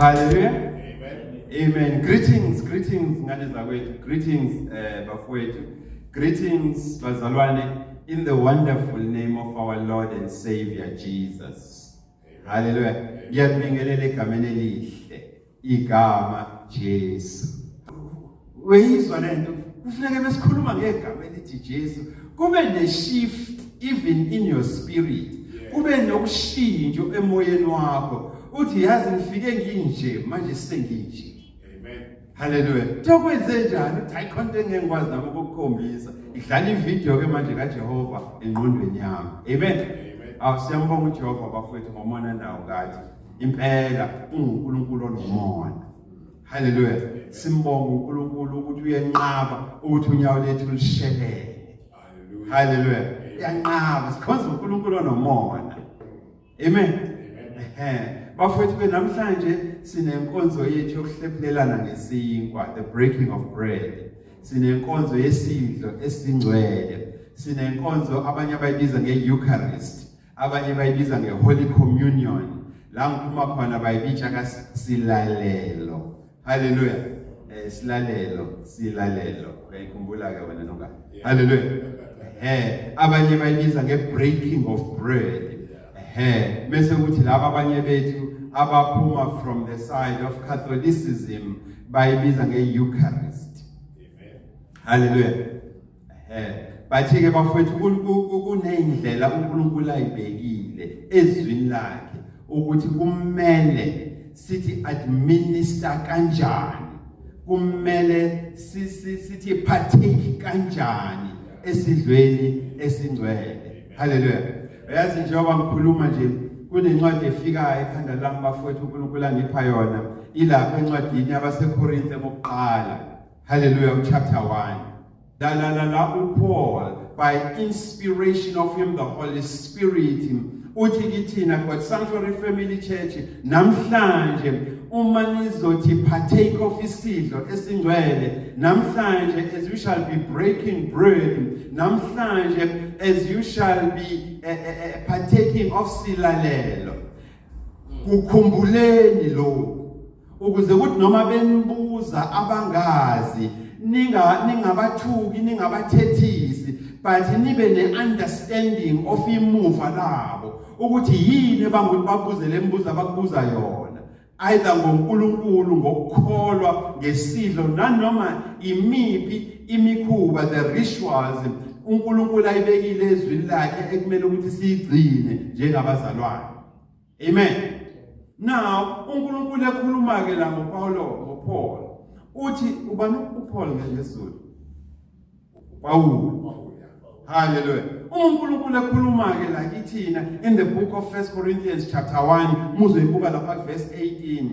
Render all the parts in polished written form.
Hallelujah. Amen. Amen. Greetings, greetings ngane zakwethu. Greetings bafowethu. Greetings bazalwane in the wonderful name of our Lord and Savior Jesus. Hallelujah. Ngiyabingelela egameni elihle. Igama Jesu. Uyizwa lento, kufuneka besikhuluma ngegama elithi Jesu kube ne shift even in your spirit. Kube nokushintsho emoyeni wakho. Uthi, yazi ngifike nginje, manje senginje. Amen. Haleluya. Tokwenze njani? Uthi, hayi, khona into engengikwazi nami ukukukhombisa. Idlala ividiyo ke manje kaJehova engqondweni yami. Amen. Amen. Awu, siyambonga uJehova bafowethu ngomona nawo kathi. Impela unguNkulunkulu onomona. Haleluya. Simbonga uNkulunkulu ukuthi uyenqaba ukuthi unyawo lethu lishelele. Hallelujah. Haleluya. Uyanqaba, sikhonza uNkulunkulu onomona. Amen. Ehe. Bafowethu ke, namhlanje sinenkonzo yethu yokuhlephulelana ngesinkwa, the breaking of bread. Sinenkonzo yesidlo esingcwele. Sinenkonzo abanye abayibiza nge-Eucharist, abanye bayibiza nge-Holy Communion. La ngiphuma khona bayibiza kasilalelo. Hallelujah. Silalelo, silalelo. Uyayikhumbula ke wena nonga. Hallelujah. Abanye bayibiza nge-breaking of bread. Bese kuthi laba abanye bethu abaphuma from the side of Catholicism bayibiza nge-Eucharist. Amen. Hallelujah. Bathi ke bafowethu, kuneyindlela uNkulunkulu ayibekile ezwini lakhe ukuthi kumele sithi administer kanjani, kumele sithi partake kanjani esidlweni esingcwele. Hallelujah. Uyazi, njengoba ngikhuluma nje kunencwadi efikayo ekhanda lami bafowethu, uNkulunkulu angipha yona, ilapha encwadini yabaseKorinte bokuqala. Hallelujah, chapter 1. La la la la, uPaul, by inspiration of him the Holy Spirit, uthi kithina God Sanctuary Family Church namhlanje, uma nizothi partake of isidlo esingcwele namhlanje, as you shall be breaking bread namhlanje, as you shall be partaking of silalelo, kukhumbuleni lokhu ukuze kuthi noma benibuza abangazi, ningabathuki, ningabathethisi, but nibe ne-understanding of imuva labo ukuthi yini abangukuthi babuze le mbuzo abakubuza yona, either ngoNkulunkulu, ngokukholwa, ngesidlo, nanoma imiphi imikhuba, the rituals uNkulunkulu ayibekile ezwini lakhe ekumele ukuthi siyigcine njengabazalwane. Amen. Now uNkulunkulu ekhuluma ke la ngoPaulo, ngoPaul, uthi ubani uPaul ngesiZulu? Paul. Hallelujah. UNkulunkulu ekhuluma ke la kithina in the book of 1 Corinthians chapter 1, muzoyibuka lapha verse 18.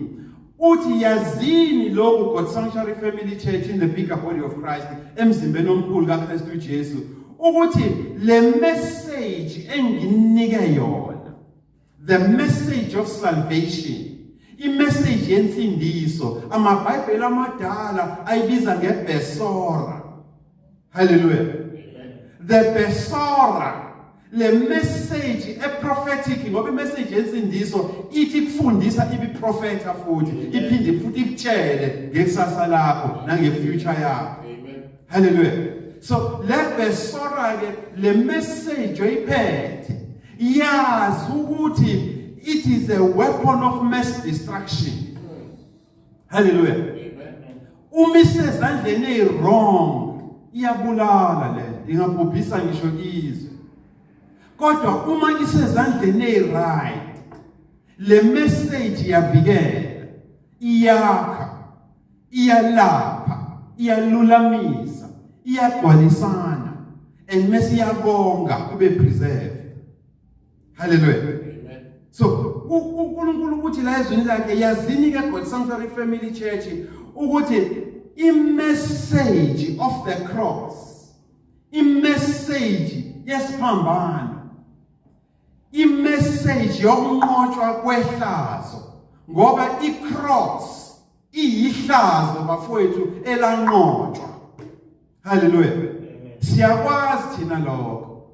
Uthi, yazini lokhu, God Sanctuary Family Church in the bigger body of Christ, emzimbeni omkhulu kaKristu Jesu, ukuthi le message enginike yona, the message of salvation, imessage yensindiso, amaBhayibheli amadala ayibiza ngebesora. Hallelujah. The besora, le message eprophetic, ngoba imessage yensindiso ithi kufundisa, ibiprofeta futhi iphinde futhi ikutshele ngekusasa lakho nangefuture yakho. Amen. Hallelujah. So le besora ke, le message oyiphethe, yazi ukuthi it is a weapon of mass destruction. Hallelujah. Amen. Uma isezandleni eziwrong iyabulala, le ingabhubhisa ngisho izwe, kodwa uma isezandleni eziright le message iyavikela, iyakha, iyalapha, iyalulamisa, iyagcwalisana and mase iyabonga kube preserved. Hallelujah. Amen. So uNkulunkulu ukuthi la ezwini lakhe, yazini ke God Sanctuary Family Church ukuthi i-message of the cross, i-message yesiphambano, i-message yokunqotshwa kwehlazo, ngoba i-cross iyihlazo bafowethu elanqotshwa. Haleluya. Siyakwazi thina lokho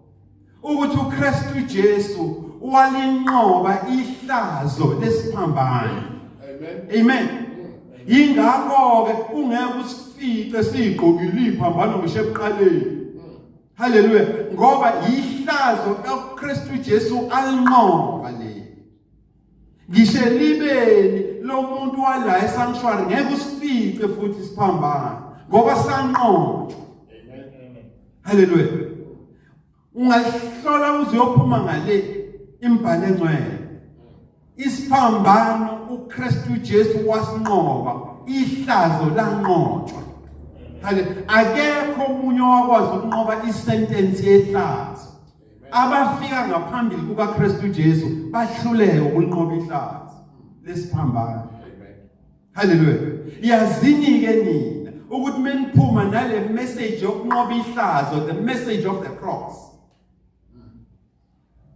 ukuthi uKristu Jesu walinqoba ihlazo lesiphambano. Amen. Amen. Yingakho ke ungeke usifice sigqokile iphambano ngisho ekuqaleni. Haleluya, ngoba yihlazo kaKristu Jesu alinqoba le. Ngisho elibeni lomuntu wala esanctuary ngeke usifice futhi siphambana ngoba sanqotshwa. Amen. Haleluya. Ungahlola uze uyophuma ngale imbhalo engcwele. Isiphambano uKristu Jesu wasinqoba, ihlazo lanqotshwa. Haleluya. Akekho omunye owakwazi ukunqoba isentence yehlazo. Abafika ngaphambili kukaKristu Jesu bahluleka ukunqoba ihlazo lesiphambano. Haleluya. Yazini ke nina ukuthi meniphuma nale message yokunqoba ihlazo, the message of the cross.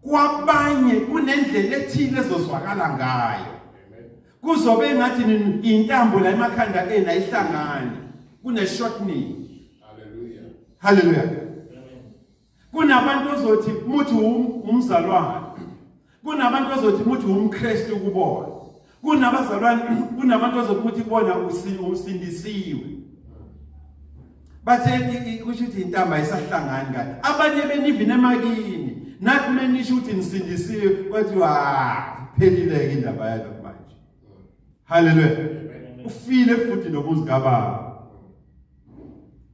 Kwabanye kunendlela ethile ezozwakala ngayo. Kuzobe ngathi intambo la emakhanda enu ayihlangani. Kune shortening. Hallelujah. Hallelujah. Kunabantu ozothi muthi umzalwane. Kunabantu ozothi muthi umKristu kubona. Kunabazalwane, kunabantu ozothi muthi kubona usindisiwe. Bathe kusho ukuthi intamba ayisahlangani kahle. Abanye benivini emakini. Nathi menisho ukuthi nisindisiwe kwathiwa phelile ke indaba yalokho manje. Hallelujah. Ufile futhi nomuzi kababa.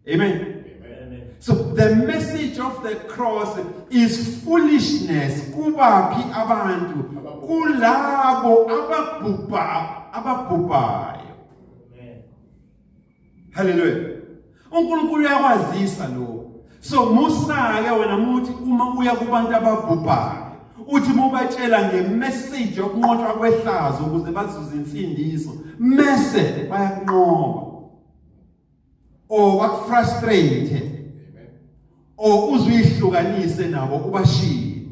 Amen. So the message of the cross is foolishness kubaphi abantu kulabo ababhubha ababhubhayo. Hallelujah. uNkulunkulu uyakwazisa lokho. So musa ke wena muthi uma uya kubantu ababhubhayo uthi mubatshela ngemessage yokunqotshwa kwehlazo ukuze bazuze insindiso mese bayakunqoba. Or bakufrustrate or uzuyihlukanise nabo ubashiye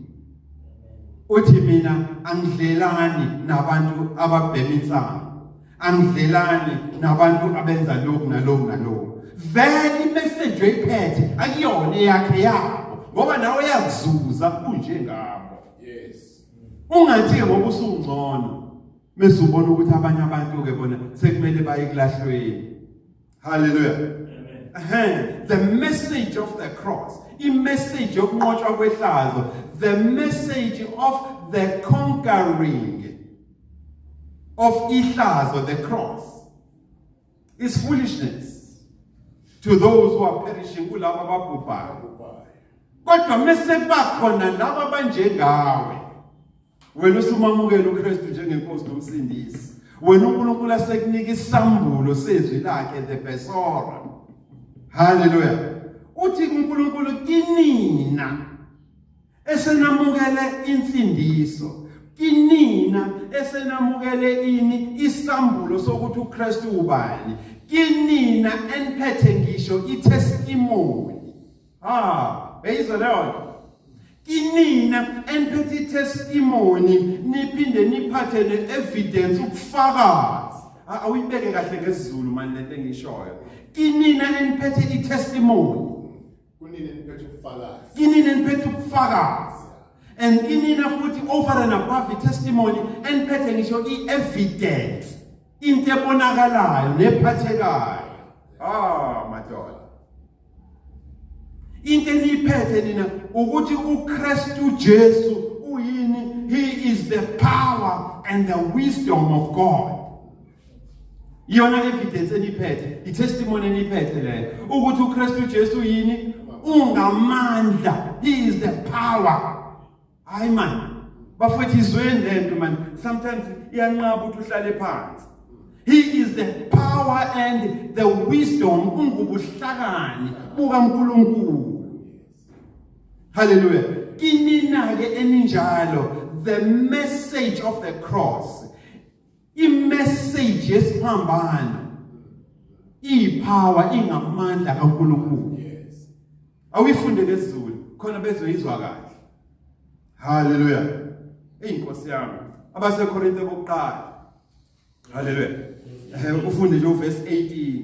uthi mina angidlelani nabantu ababhema insangu, angidlelani nabantu abenza lokhu nalokhu nalokhu. Vele imessage oyiphethe akuyona eyakhe yabo, ngoba nawe uyakuzuza kunjengabo. Yes. Ungathi ngoba usungcono mase ubona ukuthi abanye abantu ke bona sekumele baye kulahlweni. Hallelujah. Amen. The message of the cross, i-message yokunqotshwa kwehlazo, the message of the conquering of ihlazo, the cross, is foolishness to those who are perishing, kulabo ababhubhayo. Kodwa mese kuba khona laba abanjengawe, wena usumamukela uKristu njengenkosi nomsindisi, wena uNkulunkulu asekunika isambulo sezwi lakhe, the Besora. Hallelujah. Uthi uNkulunkulu kinina esenamukele insindiso, kinina esenamukele ini isambulo sokuthi uKristu ubani, kinina eniphethe ngisho itestimony. Ah, beyizwa leyo nto. Kinina eniphethe itestimony niphinde niphathe ne-evidence, ubufakazi. Awuyibeke kahle ngesiZulu mani lento engishoyo. Kinina eniphethe itestimony. Kunina eniphethe ubufakazi. Kinina eniphethe ubufakazi. And kinina futhi over and above i-testimony eniphethe ngisho i-evidence, into ebonakalayo nephathekayo. Ah, madoda. Into eniyiphethe nina ukuthi uKristu Jesu uyini? He is the power and the wisdom of God. Iyona evidence eniphethe, i-testimony eniphethe leyo ukuthi uKristu Jesu uyini? Ungamandla. He is the power. Hayi man, bafowethu, izweni lento man, sometimes iyanqaba ukuthi uhlale phansi. He is the power and the wisdom, ungubuhlakani bukaNkulunkulu. Hallelujah. Kinina ke eninjalo, the message of the cross, i-message yesiphambano, ipower, ingamandla kaNkulunkulu. Yes. Awuyifunde ngesiZulu khona bezoyizwa kahle. Hallelujah. Eyi Nkosi yami, abaseKorinte bokuqala. Hallelujah. Ufunde nje uverse 18.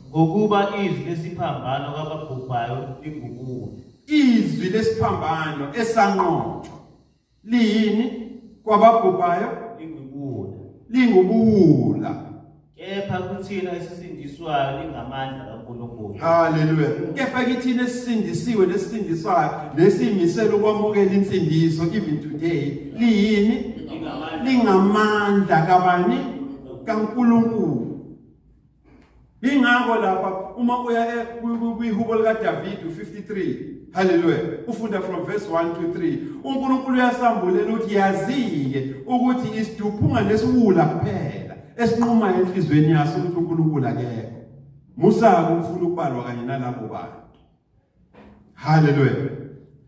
Ngokuba izwi lesiphambano kwababhubhayo lingubuwula. Izwi lesiphambano esanqotshwa liyini kwababhubhayo? Lingubuwula. Lingubuwula. Kepha kuthina esisindiswayo lingamandla kaNkulunkulu. Haleluya. Kepha kithina esisindisiwe nesisindiswayo nesimisela ukwamukela insindiso even today liyini? Lingamandla kabani? KaNkulunkulu. Ingakho lapha uma uya e, kwihubo likaDavid 53 haleluya ufunda from verse 1 to 3 uNkulunkulu uyasambulela ukuthi yazike ukuthi isiduphunga nesiwula kuphela esinqumayo enhlizweni yaso ukuthi uNkulunkulu akekho musa ukufuna ukubalwa kanye nalabo bantu. Haleluya.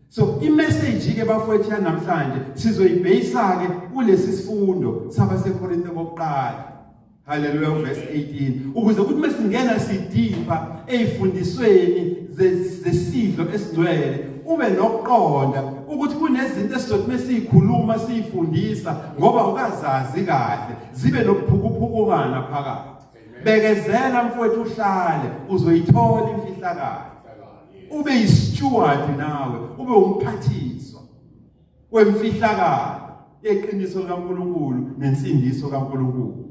So imessage ke bafowethu yanamhlanje sizoyibheyisa ke kulesi sifundo sabaseKorinte bokuqala. Haleluya verse 18 ukuze kuthi mesingena sidipha ezifundisweni zesidlo esingcwele ube nokuqonda ukuthi kunezinto esizothi mesiyikhuluma siyifundisa ngoba ukazazi kahle zibe nokuphukuphukukana phakathi. Bekezela mfowethu uhlale uzoyithola imfihlakalo. Ube yisteward nawe, ube umphathiswa wemfihlakalo yeqiniso likaNkulunkulu nensindiso kaNkulunkulu.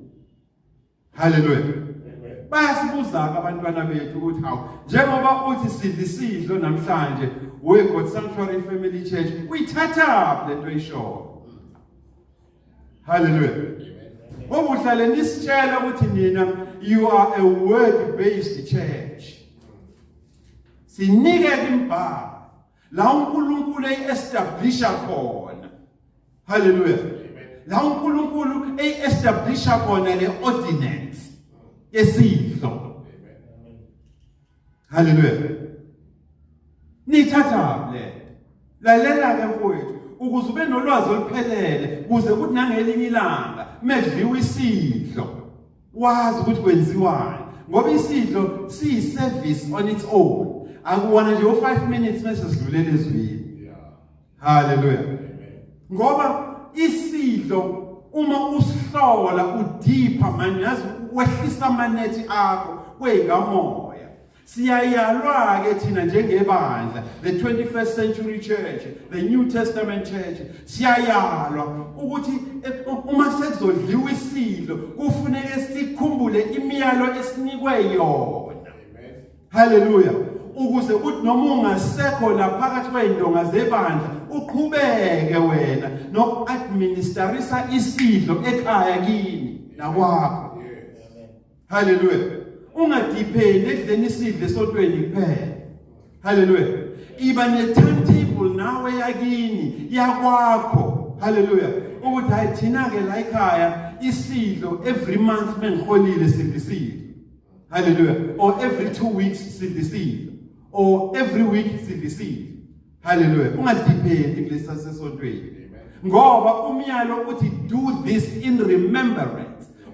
Haleluya. Bayasibuza abantwana bethu ukuthi hawu njengoba uthi sidla isidlo namhlanje we God Sanctuary Family Church uyithathaphi lento oyishoyo? Hallelujah. Ngoba uhlale nisitshela ukuthi nina you are a word based church. Sinike imbhalo la uNkulunkulu eestablisha khona. Hallelujah. La uNkulunkulu eestablisha khona le ordinance yesidlo. Haleluya. Nithatha le. Lalela ke mfowethu ukuze ube nolwazi oluphelele kuze kuthi nangelinye ilanga medliwa isidlo wazi ukuthi kwenziwani ngoba isidlo siyi service on its own akuwona nje u5 minutes mase sidlulele ezwini. Haleluya. Ngoba isidlo uma usihlola udipha manje yazi wehlisa amanethi akho kweyikamoya. Siyayalwa ke thina njengebandla the 21st century church the New Testament church siyayalwa ukuthi uma sekuzodliwa isidlo kufuneke sikhumbule imiyalo esinikwe yona. Haleluya. Ukuze uthi noma ungasekho la phakathi kwezindonga zebandla uqhubeke wena noku-administerisa isidlo ekhaya kini nakwakho. Haleluya. Ungadipheni ekudleni isidlo esontweni kuphela. Haleluya. Iba ne-timetable nawe yakini yakwakho. Haleluya. Ukuthi hayi thina ke la ekhaya isidlo every month mengiholile sidla isidlo. Hallelujah. Or every 2 weeks sidla isidlo. Or every week sidla isidlo. Hallelujah. Ungadiphendi kulesa sesontweni. Ngoba umyalo uthi do this in remembrance.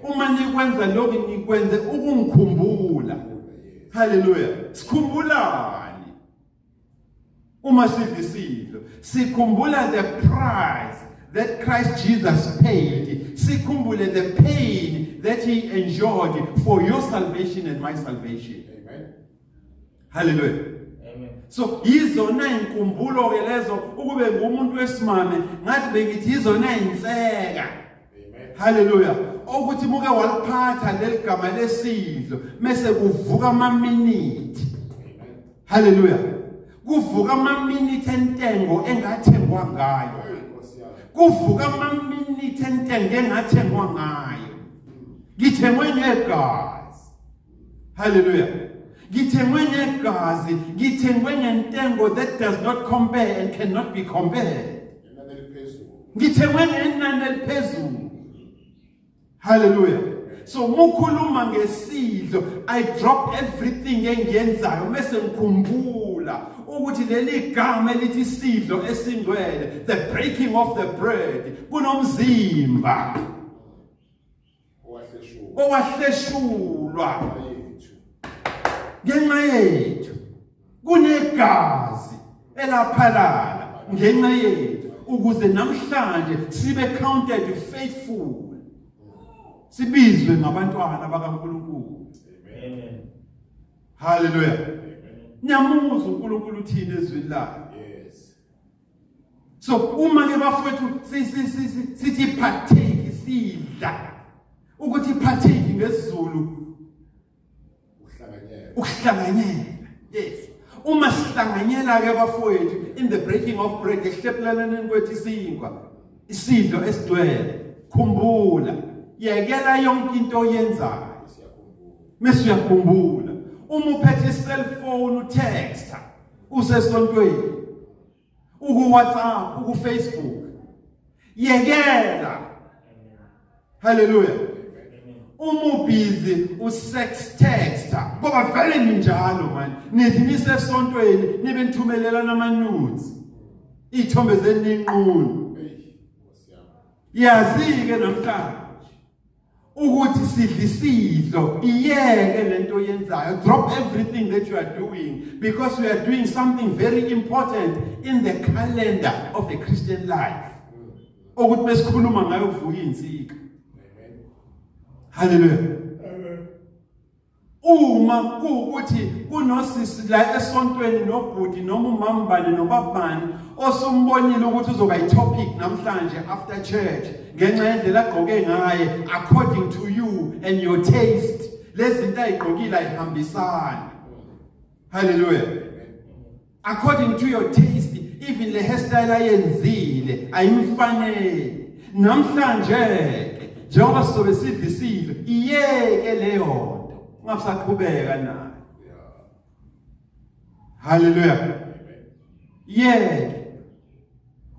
Uma nikwenza lokhu nikwenze ukungikhumbula. Hallelujah. Sikhumbulani? Uma sidla isidlo, sikhumbula the price that Christ Jesus paid. Sikhumbule the pain that he endured for your salvation and my salvation. Amen. Hallelujah. Amen. So yizona inkumbulo ke lezo ukube ngumuntu wesimame ngathi bengithi yizona inseka. Amen. Hallelujah. Ukuthi muke waliphatha leligama lesidlo mase kuvuka amaminithi. Amen. Hallelujah. Kuvuka amaminithi entengo engathengwa ngayo. Nkosi yami. Kuvuka amaminithi entengo engathengwa ngayo. Ngithengwe ngegazi. Hallelujah. Ngithengwe ngegazi, ngithengwe ngentengo that does not compare and cannot be compared. Inani eliphezulu. Ngithengwe ngenani eliphezulu. Hallelujah. So mukhuluma ngesidlo I drop everything engiyenzayo mase ngikhumbula ukuthi leli gama elithi isidlo esingcwele the breaking of the bread kunomzimba Owahleshulwa. owahleshulwa Yethu. ngenxa yethu kunegazi elaphalala ngenxa yethu ukuze namhlanje sibe counted faithful sibizwe ngabantwana bakaNkulunkulu. Amen. Hallelujah. Niyamuzwa uNkulunkulu uthini ezwini lakhe. Yes. So uma ke bafowethu sithi partake sidla. Ukuthi partake ngesiZulu Ukuhlanganyela. Ukuhlanganyela. Yes. Uma sihlanganyela ke bafowethu in the breaking of bread, ekuhlephulaneni kwethu isinkwa, isidlo esigcwele, khumbula, yekela yonke into oyenzayo. Siyakhumbula. Mese uyakhumbula. Uma uphethe i-cellphone utexta usesontweni, uku-WhatsApp, uku-Facebook, yekela. Hallelujah. Uma ubhizi usex texta, ngoba vele ninjalo manje, nithi nisesontweni nibe nithumelelana ama-nudes, iy'thombe zeninqunu. Hey, Nkosi yami. Yazi-ke namhlanje ukuthi sidla isidlo, iyeke lento oyenzayo. Drop everything that you are doing, because we are doing something very important in the calendar of the Christian life, okuthi besikhuluma ngayo kuvuka iy'nsika. Amen. Hallelujah. Amen. Uma kuwukuthi kunosisi la esontweni, nobhuti, noma umambane nobabani, osumbonile ukuthi uzoba i-topic namhlanje after church ngenxa yendlela agqoke ngaye, according to you and your taste, lezi zinto ayigqokile ayihambisani. Hallelujah. According to your taste, even le hairstyle ayenzile ayimfanele namhlanje ke, njengoba sizobe sidla isidlo, iyeke leyo nto, ungabusaqhubeka nayo. Hallelujah. Amen. Yeke.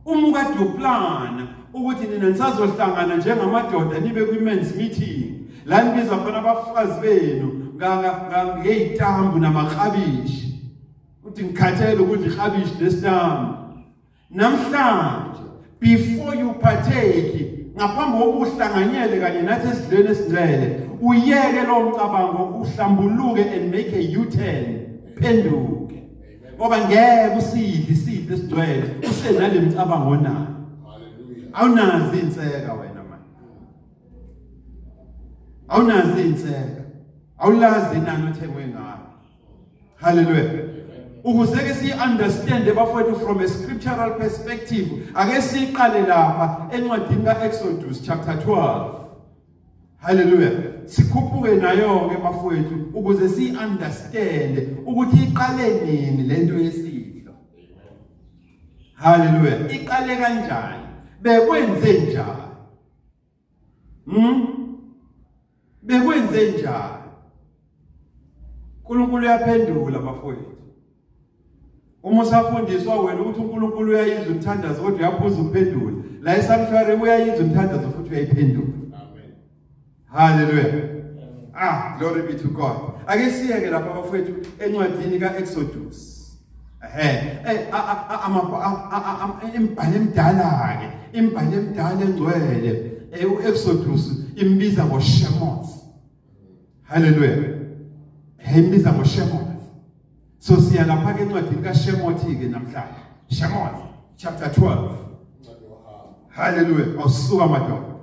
Uma ukade uplana ukuthi nina nisazohlangana njengamadoda, nibe kwi-men's meeting la nibiza khona abafazi benu ngey'tambu namaklabishi, uthi ngikhathele ukudla iklabishi nesitambu, namhlanje before you partake, ngaphambi kokuba uhlanganyele kanye nathi esidlweni esingcwele, uyeke lo mcabango, uhlambuluke and make a U-turn, phenduke, ngoba ngeke usidle isidlo esigcwele usenale micabango nayo. Hallelujah. Awunazi inseka wena manje, awunazi inseka, awulazi inani othengwe ngalo. Hallelujah. Ukuze ke si-understand bafowethu from a scriptural perspective, ake siqale lapha encwadini ka-Exodus chapter 12. Hallelujah. Sikhuphuke nayo ke bafowethu ukuze si-understand ukuthi iqale nini lento yesidlo. Hallelujah. Iqale kanjani, bekwenze njani, Bekwenze njani? uNkulunkulu uyaphendula bafowethu. Uma usafundiswa wena ukuthi uNkulunkulu uyayizwa umthandazo kodwa uyaphuza ukuphendula, la esanctuary uyayizwa umthandazo futhi uyayiphendula. Amen. Hallelujah. Ah, glory be to God. Ake siyeke lapha bafowethu encwadini kaExodus. Ehe, imibhalo emidala ke, imibhalo emidala engcwele, uExodus imbiza ngoShemoth. Hallelujah. Imbiza ngoShemoth. So siya lapha ke encwadini kaShemoth ke namhlanje. Shemoth chapter 12. Incwadi yohambo. Hallelujah. Awusuka madoda.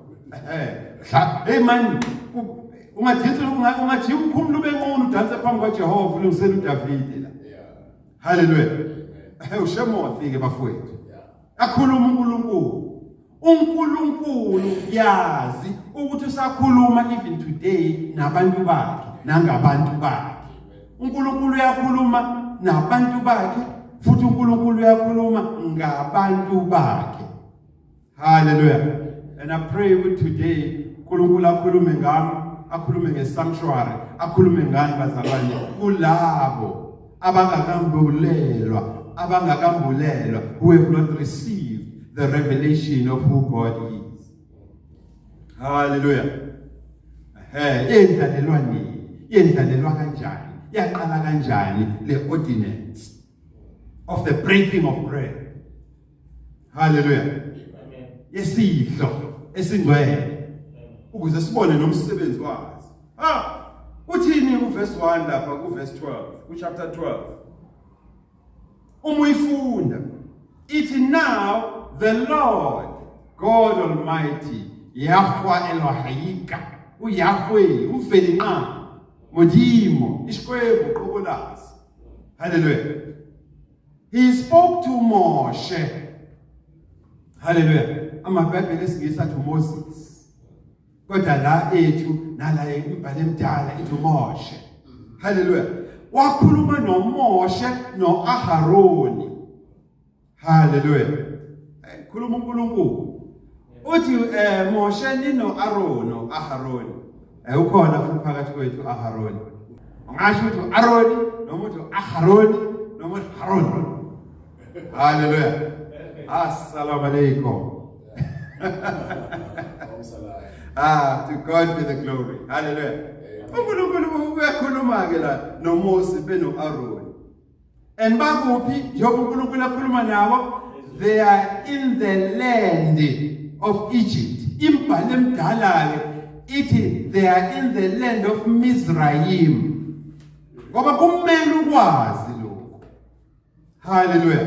Hey man, ungajithi ungajiya uphumula ube nqunu, udanse phambi kwaJehova, ulungisele uDavide la. Hallelujah. Amen. UShemoth ke bafowethu. Akhuluma uNkulunkulu. uNkulunkulu yazi ukuthi usakhuluma even today nabantu bakhe nangabantu bakhe. uNkulunkulu uyakhuluma nabantu bakhe futhi uNkulunkulu uyakhuluma ngabantu bakhe. Hallelujah. And I pray with today uNkulunkulu akhulume ngami, akhulume ngesanctuary, akhulume ngani bazalwane, kulabo abangakambulelwa, who have not received the revelation of who God is. Hallelujah. Yendlalelwa nini? Yendlalelwa kanjani? Yaqala kanjani le ordinance of the breaking of bread? Hallelujah. Amen. Yesidlo esingcwele, ukuze sibone nomsebenzi waso. Ah, uthini uverse 1 lapha ku verse 12, ku chapter 12? Uma uyifunda ithi, "Now the Lord God Almighty, Yahweh Elohayika, uYahweh uVelinqa Modimo, isikwembu qobolazi." Hallelujah. He spoke to Moshe. Hallelujah. AmaBhayibheli esiNgisi athi Moses. Kodwa la ethu nala imibhalo emidala ithi uMoshe. Haleluya. Wakhuluma noMoshe noAharoni. Haleluya. Khuluma uNkulunkulu. Uthi Moshe nino Aaron Aharoni. Ukhona futhi phakathi kwethu Aharoni. Ungasho ukuthi uAroni noma uthi Aharoni noma uthi Haron. Haleluya. Assalamu alaikum. Ah, to God be the glory. Hallelujah. uNkulunkulu uyakhuluma ke la noMose benoAron. And bakuphi njengoba uNkulunkulu akhuluma nabo, they are in the land of Egypt. Imbhalo emdala ke ithi they are in the land of Mizraim. Ngoba kumele ukwazi lokho. Hallelujah.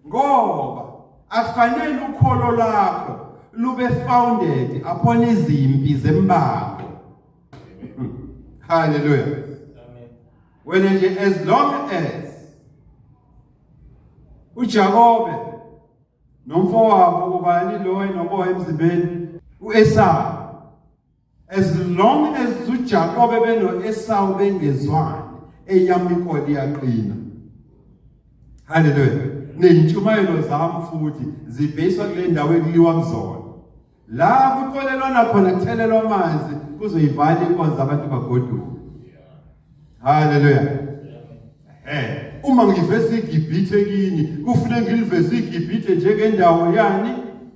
Ngoba afanele ukholo lakho lube founded upon izimpi zembango. Hallelujah. Amen. Wena nje as long as uJakobe nomfowabo ubani lo enoboya emzimbeni uEsau, as long as uJakobe benoEsau bengezwani, eyami inkolo iyaqina. Hallelujah. Nentshumayelo zami futhi zibhekiswa kule ndawo ekuliwa kuzona, la kuxolelwana khona, kuthelelwa amanzi, kuzoyivala inkonzo, abantu bagoduke. Hallelujah. Uma ngiveza iGibhithe kini, kufanele ngiliveze iGibhithe njengendawo yani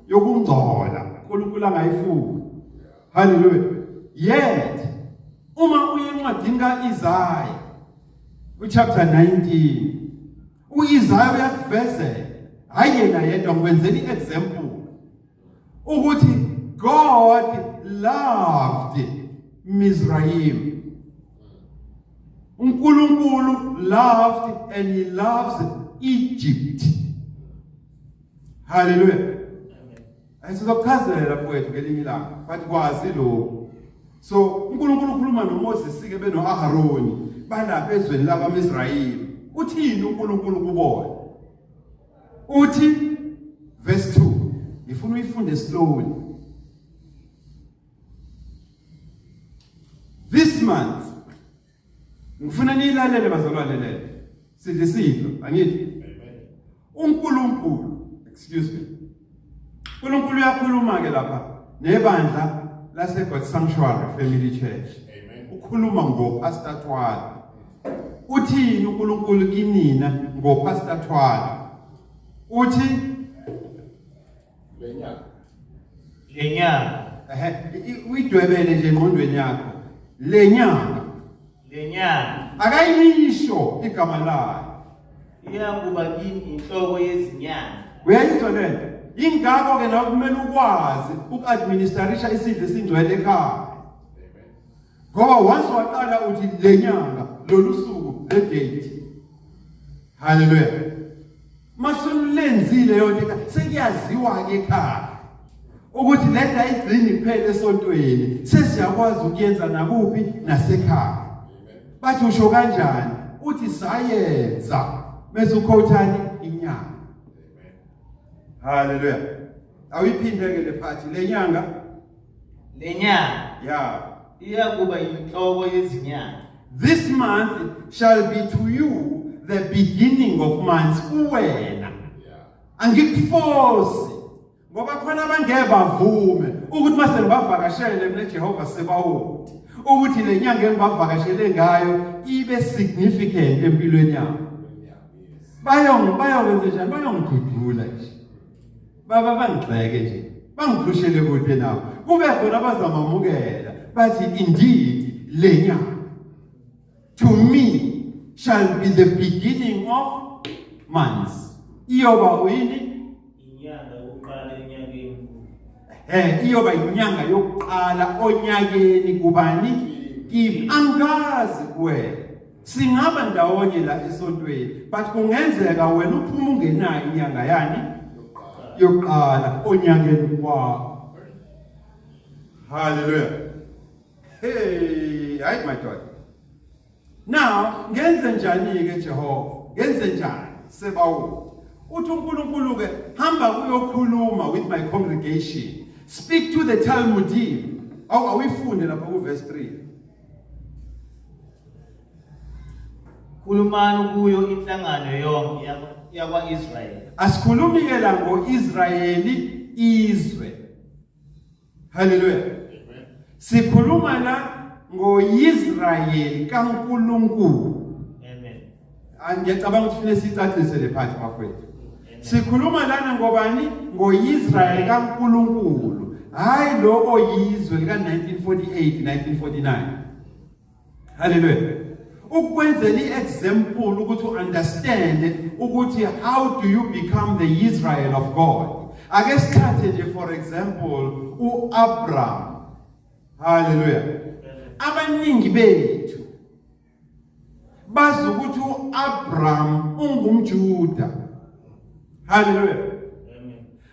yokungcola, uNkulunkulu angayifuni. Hallelujah. Yet uma uye encwadini kaIsaiah uchapter 19, uIsaiah uyakuvezela, hayi yena yedwa, ngikwenzela iexample ukuthi God loved Mizraim. uNkulunkulu loved and he loves Egypt. Hallelujah. Asizokuchazela mfowethu ngelinye ilanga, but kwazi lokho. So uNkulunkulu ukhuluma noMoses ke benoAharoni balapha ezweni lakwaIsrayeli. Uthini uNkulunkulu kubona? Uthi verse 2, ngifuna uyifunde slowly. This month, ngifuna niyilalele bazalwane, lele sidle isidlo, angithi uNkulunkulu, excuse me, uNkulunkulu uyakhuluma ke lapha nebandla lase God Sanctuary Family Church. Amen. Ukhuluma ngoPastor Thwala. Uthini uNkulunkulu kinina ngoPastor Thwala? Uthi Lenyanga. Lenyanga. Ehe, uyidwebele nje engqondweni yakho lenyanga. Lenyanga. Akayisho igama layo. Iyakuba kini inhloko yezinyanga. Uyayizwa lento? Ingakho ke nawe kumele ukwazi ukuadministerisha isidlo esingcwele ekhaya. Amen. Ngoba once waqala uthi lenyanga, lolu suku, le date. Hallelujah. Masulenzile yonke ekhaya, sekuyaziwa ke ekhaya ukuthi lento ayigcini kuphela esontweni, sesiyakwazi ukuyenza nakuphi, nasekhaya. Bathi usho kanjani? Uthi sayenza bese uquotani inyanga. Hallelujah. Awuyiphinde ke le part, lenyanga. Lenyanga iyakuba inhloko yezinyanga. This month shall be to you the beginning of months, kuwena. Angikuforce ngoba khona abangeke bavume ukuthi mase ngibavakashele mina Jehova Sebawoti, ukuthi le nyanga engibavakashele ngayo ibe significant empilweni yabo. Bayong bayokwenza njani? Bayongidudula nje. Baba bangigxeke nje. Bangiphushele kude nabo. Kube khona abazamamukela bathi indeed le nyanga to me shall be the beginning of months. Iyoba uyini? Inyanga yokuqala enyakeni. Iyoba inyanga yokuqala onyakeni kubani? Kimi. Angazi kuwena. Singaba ndawonye la esontweni, but kungenzeka wena uphuma ungenayo inyanga yani yokuqala onyakeni wakho. Hallelujah. Hey, hayi my God. Now, ngenze njani ke Jehova? Ngenze njani? Sebawo. Uthi uNkulunkulu ke, hamba uyokhuluma with my congregation. Speak to the Talmudim. Awu, awuyifunde lapha ku verse 3. Khulumani kuyo inhlangano yonke yakwa-Israyeli. Asikhulumi ke la ngoIsrayeli izwe. Haleluya. Sikhuluma la ngoIsrayeli kaNkulunkulu. Amen. Ngiyacabanga ukuthi kufanele sicacise le part, bafowethu. Sikhuluma lana ngobani? NgoIsrayeli kaNkulunkulu. Hayi lo oyizwe lika 1948 1949. Haleluya. Ukwenzela iexample ukuthi uunderstand ukuthi how do you become the Israel of God. Ake sithathe nje, for example, uAbraham. Haleluya. Abaningi bethu bazi ukuthi uAbraham ungumJuda. Haleluya.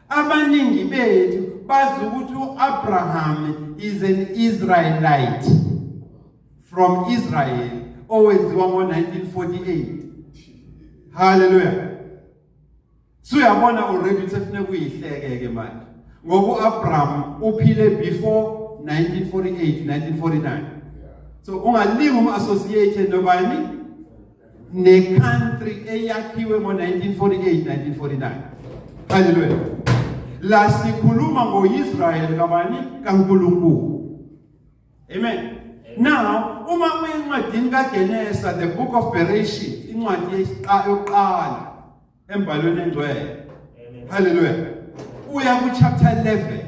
Abaningi bethu bazi ukuthi uAbraham is an Israelite from Israel owenziwa ngo-1948. Haleluya. Suyabona already ukuthi sefune kuyihleke ke manje, ngoba uAbraham uphile before 1948 1949, so ungalingi um-associate nobani ne-country eyakhiwe ngo-1948 1949. Haleluya. La sikhuluma ngo-Israel kabani? KaNkulunkulu. Amen. Now uma uya encwadini kaGenesa, the book of Bereshit, incwadi yokuqala embhalweni engcwele, haleluya, uya ku chapter 11,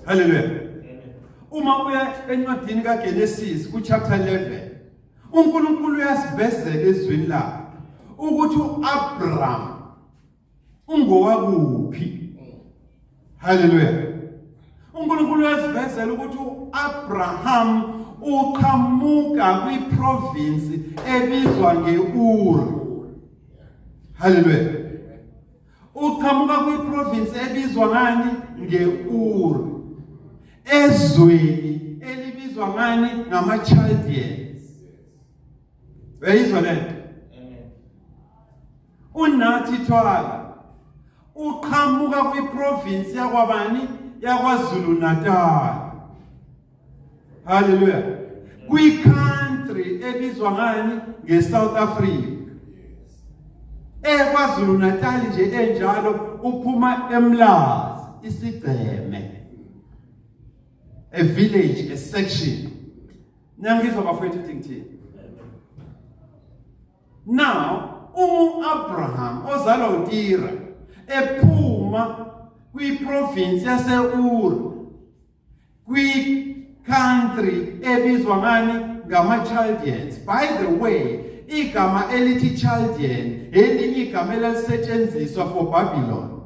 haleluya, uma uya encwadini kaGenesis ku chapter 11, uNkulunkulu uyasivezela ezwini lakhe ukuthi uAbraham ungowakuphi. Haleluya. uNkulunkulu uyasivezela ukuthi uAbraham uqhamuka kwiprovince ebizwa ngeUr. Haleluya. Uqhamuka kwiprovince ebizwa ngani? NgeUr, ezweni elibizwa ngani? Ngama-Chaldeans. Uyayizwa lento? Unathi Thwala uqhamuka kwiprovince yakwabani? YakwaZulu Natal. Haleluya. Kwi-country ebizwa ngani? NgeSouth Africa. EKwaZulu Natal nje enjalo, uphuma eMlazi, isigceme, a village, a section. Niyangizwa, bafowethu, ukuthi ngithini? Now uma Abraham ozalwa uTira ephuma kwiprovince yase-Ur, kwi-country ebizwa ngani? Ngama-Chaldeans. By the way, igama elithi Chaldean elinye igama elalisetshenziswa for Babylon.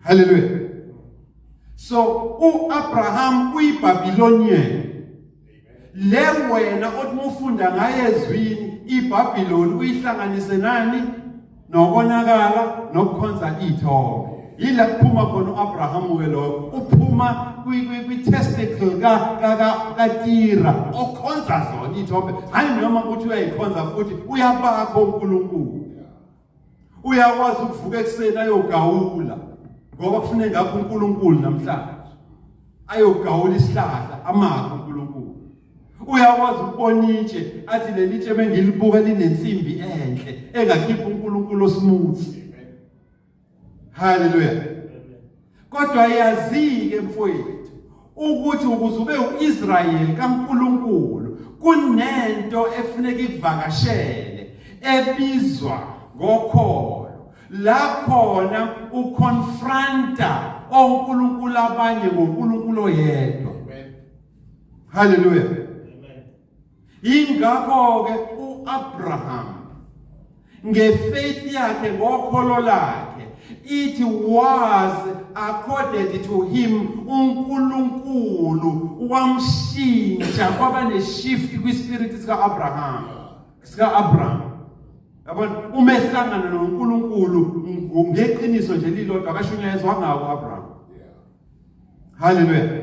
Hallelujah. So uAbraham uyiBabylonian. Le wena othi mufunda ngaye ezwini iBabylon uyihlanganise nani? Nokonakala nokukhonza ithombe. Yila kuphuma khona uAbraham ke lokho. Uphuma kwi testicle ka ka kaTira okhonza zona ithombe. Hayi, noma uthi uyayikhonza futhi uyabakho uNkulunkulu. Uyakwazi ukuvuka ekuseni ayogawula ngoba kufuneka ngakho uNkulunkulu namhlanje. Ayogawula isihlahla amakho uNkulunkulu. Uyakwazi ukubona itshe athi leli tshe bengilibuka linensimbi enhle engakhipha uNkulunkulu osmooth. Haleluya. Kodwa yazi-ke, mfowethu, ukuthi ukuze ube uIsrayeli kaNkulunkulu kunento efuneka ikuvakashele ebizwa ngokholo, la khona uconfronta onkulunkulu abanye ngoNkulunkulu oyedwa. Haleluya. Ingakho ke uAbraham ngefaith yakhe, ngokholo lakhe, it was accorded to him. uNkulunkulu wamshintsha, kwaba neshift kwispirit sika Abraham sika Abraham Yabona, uma ehlangana noNkulunkulu ngeqiniso nje lilodwa, akashunyayezwa ngawo Abraham. Haleluya.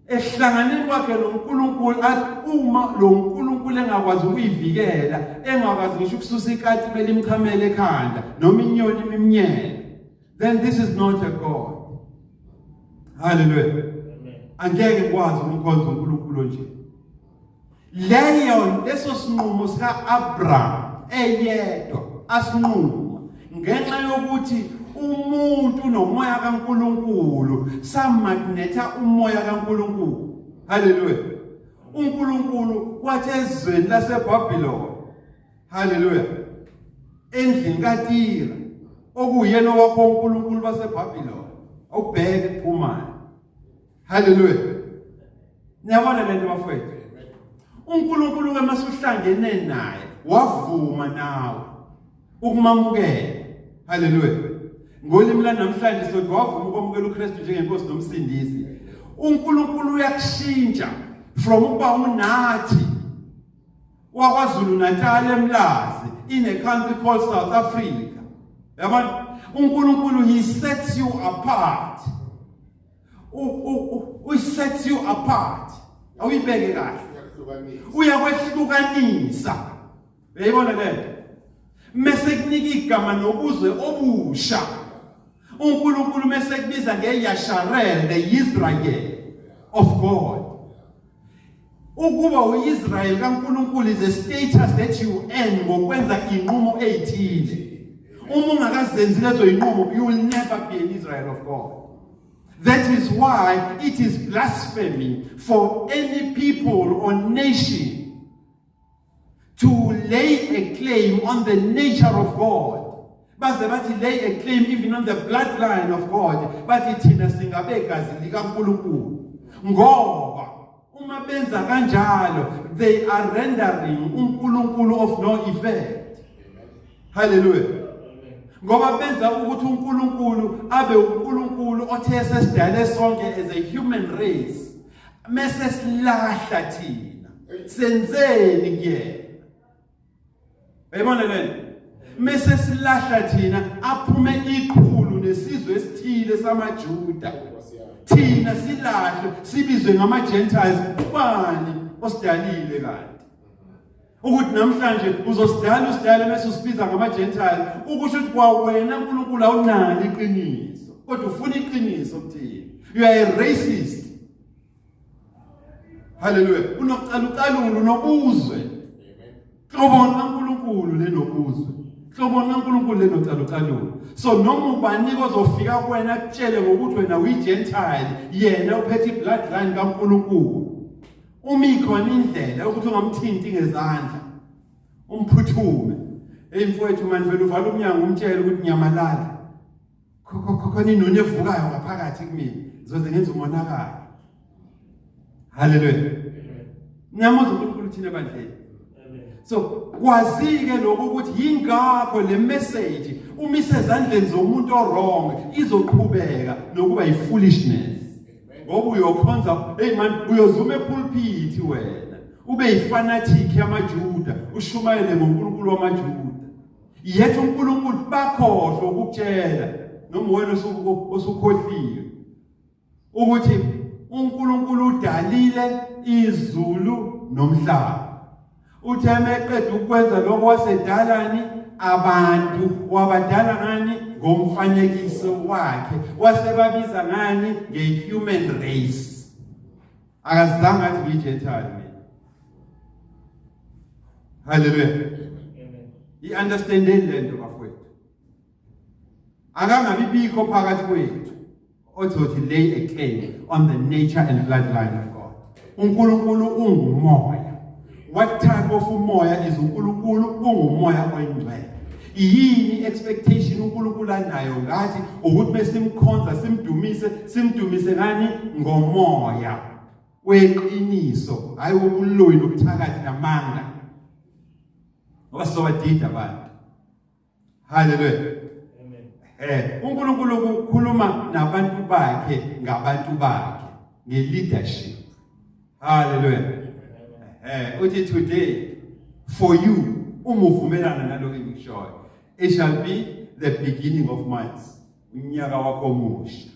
Ehlanganeni kwakhe noNkulunkulu, athi uma lo nkulunkulu engakwazi ukuyivikela, engakwazi ngisho ukususa ikati belimchamele ekhanda noma inyoni imimnyele, then this is not a God. Haleluya. Angeke ngikwazi ukumkhonza uNkulunkulu nje. Leyo leso sinqumo sika-Abraham eyedwa asinquma ngenxa yokuthi umuntu nomoya kaNkulunkulu samagnetha umoya kaNkulunkulu. Haleluya. uNkulunkulu wathi ezweni laseBhabhiloni, haleluya, endlini kaTira okuyena owakho uNkulunkulu baseBhabhiloni, awubheke kuphumayo. Haleluya. Niyabona lento bafowethu. uNkulunkulu ke masuhlangene naye wavuma nawe ukumamukela. Haleluya. Ngolimi lanamhlanje sothi wavuma ukwamukela uKristu njengenkosi nomsindisi. uNkulunkulu uyakushintsha from ukuba unathi wakwaZulu Natal eMlazi in a country called South Africa. Yabona, uNkulunkulu he sets you apart. U sets you apart. Awuyibeke kahle. Uyakwehlukanisa. Uyayibona lento? Mese kunika igama nobuzwe obusha. uNkulunkulu mese kubiza ngeYasharel, the Israel of God. Ukuba uIsrael kaNkulunkulu is a status that you earn ngokwenza inqumo ezithile. Uma ungakazenzi lezo inqumo, you will never be an Israel of God. That is why it is blasphemy for any people or nation to lay a claim on the nature of God. Baze bathi lay a claim even on the bloodline of God. Bathi thina singabegazi likaNkulunkulu. Ngoba uma benza kanjalo they are rendering uNkulunkulu of no effect. Hallelujah. Ngoba benza ukuthi uNkulunkulu abe uNkulunkulu othe sesidale sonke as a human race. Mese silahla thina. Senzeni kuyena? Uyayibona lento? Mese silahla thina aphume iqhulu nesizwe esithile samaJuda. Thina silahlwe sibizwe ngama Gentiles. Ubani osidalile kanti? Ukuthi namhlanje uzosidala usidale bese usibiza ngama Gentile, ukusho ukuthi kwawena uNkulunkulu awunalo iqiniso, kodwa ufuna iqiniso kuthina. You are a racist. Haleluya. Unocalucalulo nobuzwe. Hlobo kaNkulunkulu lenobuzwe. Hlobo kaNkulunkulu lenocalucalulo. So noma ubani ozofika kuwena akutshele ngokuthi wena uyi-Gentile, yena uphethe i-bloodline kaNkulunkulu. Uma ikhona indlela yokuthi ungamthinti ngezandla, umphuthume. Hey mfowethu, manje vele uvala umnyango umtshele ukuthi nyamalala. Khona inoni evukayo ngaphakathi kumina, ngizoze ngenze umonakalo. Haleluya. Ngiyamuzwa uNkulunkulu thina ebandleni. So kwazi-ke lokho ukuthi yingakho le message uma isezandleni zomuntu o-wrong izoqhubeka nokuba yi-foolishness. Ngoba uyokhonza, hey man, uyozuma epulpit wena. Ube yifanatic yamaJuda, ushumayele ngoNkulunkulu wamaJuda. Yethu uNkulunkulu bakhohlwa ukukutshela noma wena osukhohliwe ukuthi uNkulunkulu udalile izulu nomhlaba. Uthe meqeda ukwenza lokho wasedalani abantu, wabadala ngani? Ngomfanekiso wakhe. Wasebabiza ngani? Nge-human race. Akazange athi ngiyi-Gentile mina. Haleluya. I-understandeni le nto bafowethu. Akangabi bikho phakathi kwethu ozothi lay a claim on the nature and bloodline of God. uNkulunkulu ungumoya. What type of umoya is uNkulunkulu? Ungumoya oyingcwele. Yini expectation uNkulunkulu anayo ngathi? Ukuthi besimkhonza simdumise, simdumise ngani? Ngomoya weqiniso, hayi wobuloyi nobuthakathi namanga. Ngoba sizobadida abantu. Haleluya. Amen. UNkulunkulu ukukhuluma nabantu bakhe ngabantu bakhe nge-leadership. Haleluya. Uthi today for you uma uvumelana nalokho engikushoyo, it shall be the beginning of months. Unyaka wakho omusha.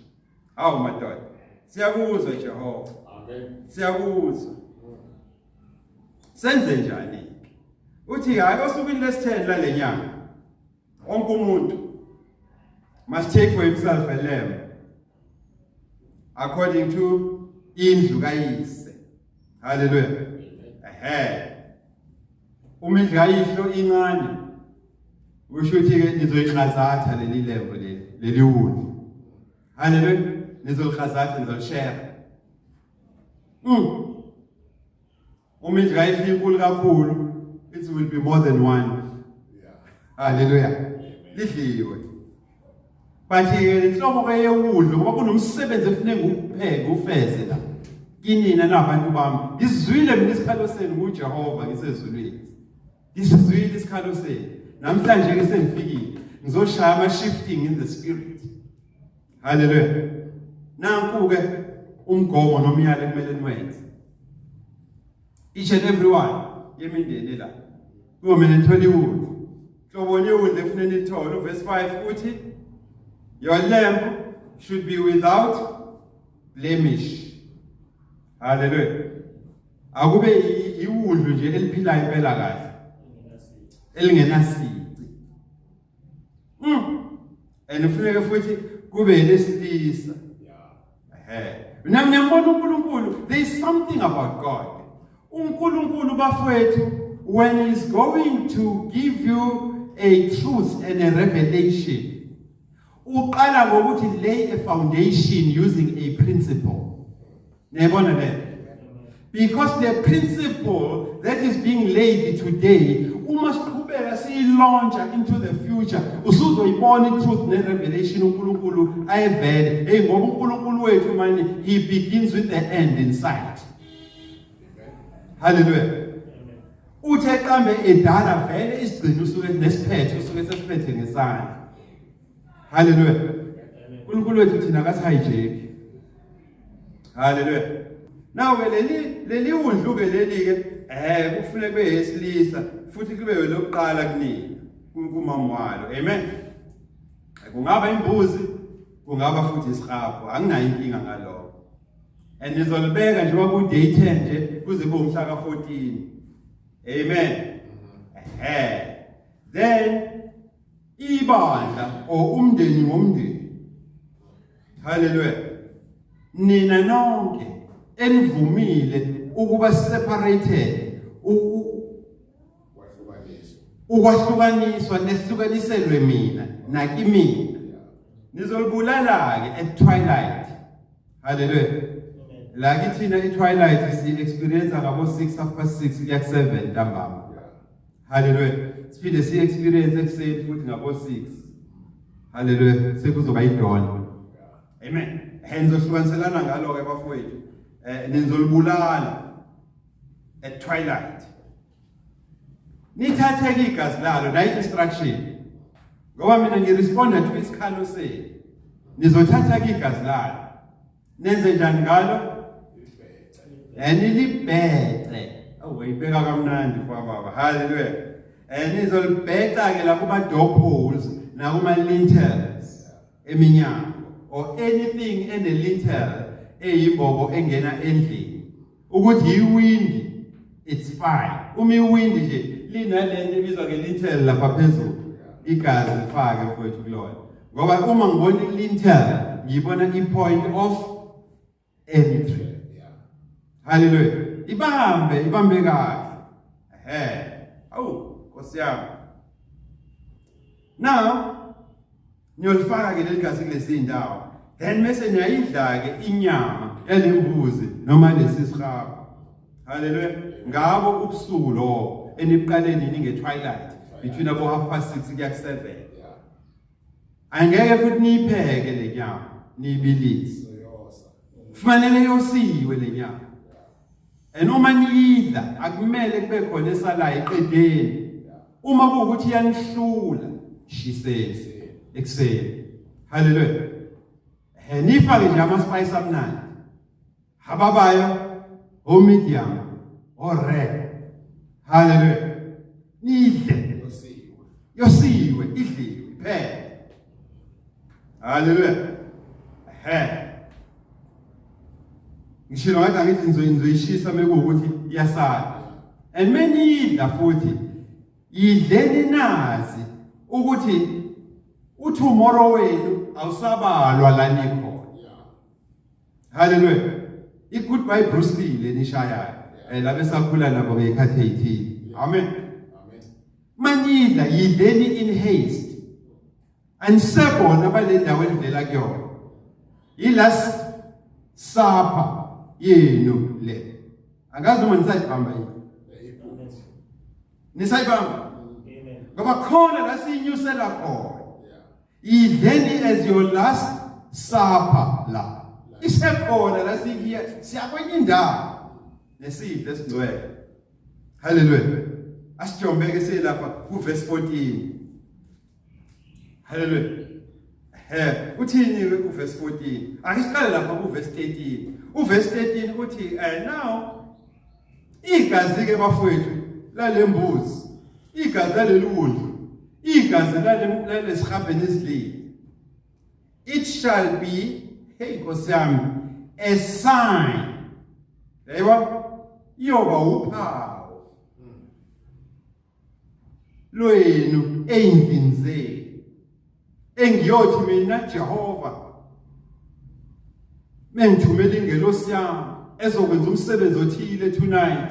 Hawu madoda. Siyakuzwa Jehova. Amen. Siyakuzwa. Senze njani? Uthi hayi osukwini lesi-10 lalenyanga wonke umuntu must take for himself a lamb according to Indlu kayise. Haleluya. Ehhe. Uma indlu kayihlo incane usho ukuthi ke nizoyiqazatha leli lembo leli leli wulu. Haleluya. Nizoliqazatha nizolishare. Uma indlu kayihlo inkulu kakhulu it will be more than one. Haleluya. Lidliwe. But ke lenhlobo ke yewudlo ngoba kunomsebenzi efuneka ukupheke ufeze la. Kinina nabantu bami. Ngizwile mina isikhalo senu kuJehova ngisezulwini. Ngisizwile isikhalo senu. Namhlanje ke sengifikile. Ngizoshaya ama shifting in the spirit. Haleluya. Nanku ke umgomo nomyalo ekumele niwenze. Each and every one yemindeni la. Kuyomele nithole iwundlu. Hloboni yewundlu efune nilithole. Uverse 5 uthi your lamb should be without blemish. Hallelujah. Akube iwundlu nje eliphilayo impela kahle. Elingenasici. And kufuneka futhi kube lesilisa. Ehhe. Mina ngiyambona uNkulunkulu. There is something about God. uNkulunkulu bafowethu when he is going to give you a truth and a revelation uqala ngokuthi lay a foundation using a principle. Niyayibona le? Because the principle that is being laid today uma siqhubeka siyilauncha into the future usuzoyibona i-truth ne-revelation uNkulunkulu ayevele. Hey ngoba uNkulunkulu wethu manje he begins with the end in sight. Hallelujah. Uthe eqambe edala vele isigcino usuke nesiphetho usuke sesiphethe ngesandla. Hallelujah. uNkulunkulu wethu thina akasihijack. Hallelujah. Now ke leli wundlu ke leli ke kufuneka kube yesilisa futhi kube lokuqala kunina kumama walo. Amen. Kungaba imbuzi kungaba futhi isihabu anginayo inkinga ngalokho. And nizolibeka njengoba ku day 10 nje kuze kube umhla ka 14. Amen. Then ibandla or umndeni ngomndeni. Hallelujah. Nina nonke enivumile ukuba separated ukwahlukaniswa nehlukaniselwe mina nakimina. Nizolibulala ke at twilight. Hallelujah. La kithina i-twilight si experience ngabo 6 half past 6 kuya ku 7 ntambama. Hallelujah. Siphinde si experience ekuseni futhi ngabo 6. Hallelujah. Sekuzoba i-dawn. Amen. Nizohlukaniselana ngalo ke bafowethu. Nizolibulala at twilight. Nithatheke igazi lalo nayi instruction. Ngoba mina ngiresponda to isikhalo senu. Nizothatha ke igazi lalo. Nenze njani ngalo? Nilibhece. Awu uyibeka kamnandi kwa baba. Hallelujah. Nizolibheca ke la kuma door poles na kuma lintels eminyango or anything ene lintel eyimbobo engena endlini. Ukuthi iwindi it's fine. Uma iwindi nje linalento ebizwa ke lintel lapha phezulu igazi lifake mfowethu kulona. Ngoba uma ngibona ilintel ngibona i-point of entry. Hallelujah. Ibambe kahle. Awu Nkosi yami. Now niyolifaka ke leli gazi kulezi ndawo. Then mase niyayidla ke inyama yalembuzi noma lesi sihabu. Hallelujah. Ngabo ubusuku lo eniqale nini nge-twilight between abo 6:30 kuya ku7. Angeke futhi niyipheke le nyama niyibilise. Kufanele yosiwe le nyama. And uma niyidla akumele kube khona esalayo eqedeni. Uma kuwukuthi iyanihlula shiseni ekuseni. Hallelujah. Nifake nje ama spice amnandi. Hababayo o medium o rare. Hallelujah. Nidle. Yosiwe idliwe phela. Hallelujah. Ngishilo ngathi angithi nizoyishisa mekuwukuthi iyasala. And menidla futhi idleni nazi ukuthi utomorrow wenu awusabalwa la nikhona. Hallelujah. I-goodbye Bruce Lee lenishayayo laba esakhula nabo ngey'khathi ey'thile. Amen. Amen. Manidla yidleni in haste. Anisebona bale ndawo enidlela kuyona. I-last supper yenu le. Angazi noma nisayibamba yini. Nisayibamba? Amen. Ngoba khona la siyinyusela khona. Idleni as your last supper la. Isekhona la sikiya siyakwenye indawo nesidlo esingcwele. Hallelujah. Asijombeke silapha ku verse 14. Hallelujah. He, uthini ku verse 14? Ake siqale lapha ku verse 13. U verse 13 uthi now igazi ke bafowethu lalembuzi, igazi laleliwundlu, igazi lalesihabheni esilile. It shall be, hey Nkosi yami, a sign. Yebo, iyoba uphawu lwenu eyindlini zenu, engiyothi mina Jehova mengithumela ingelosi yami ezokwenza umsebenzi othile tonight,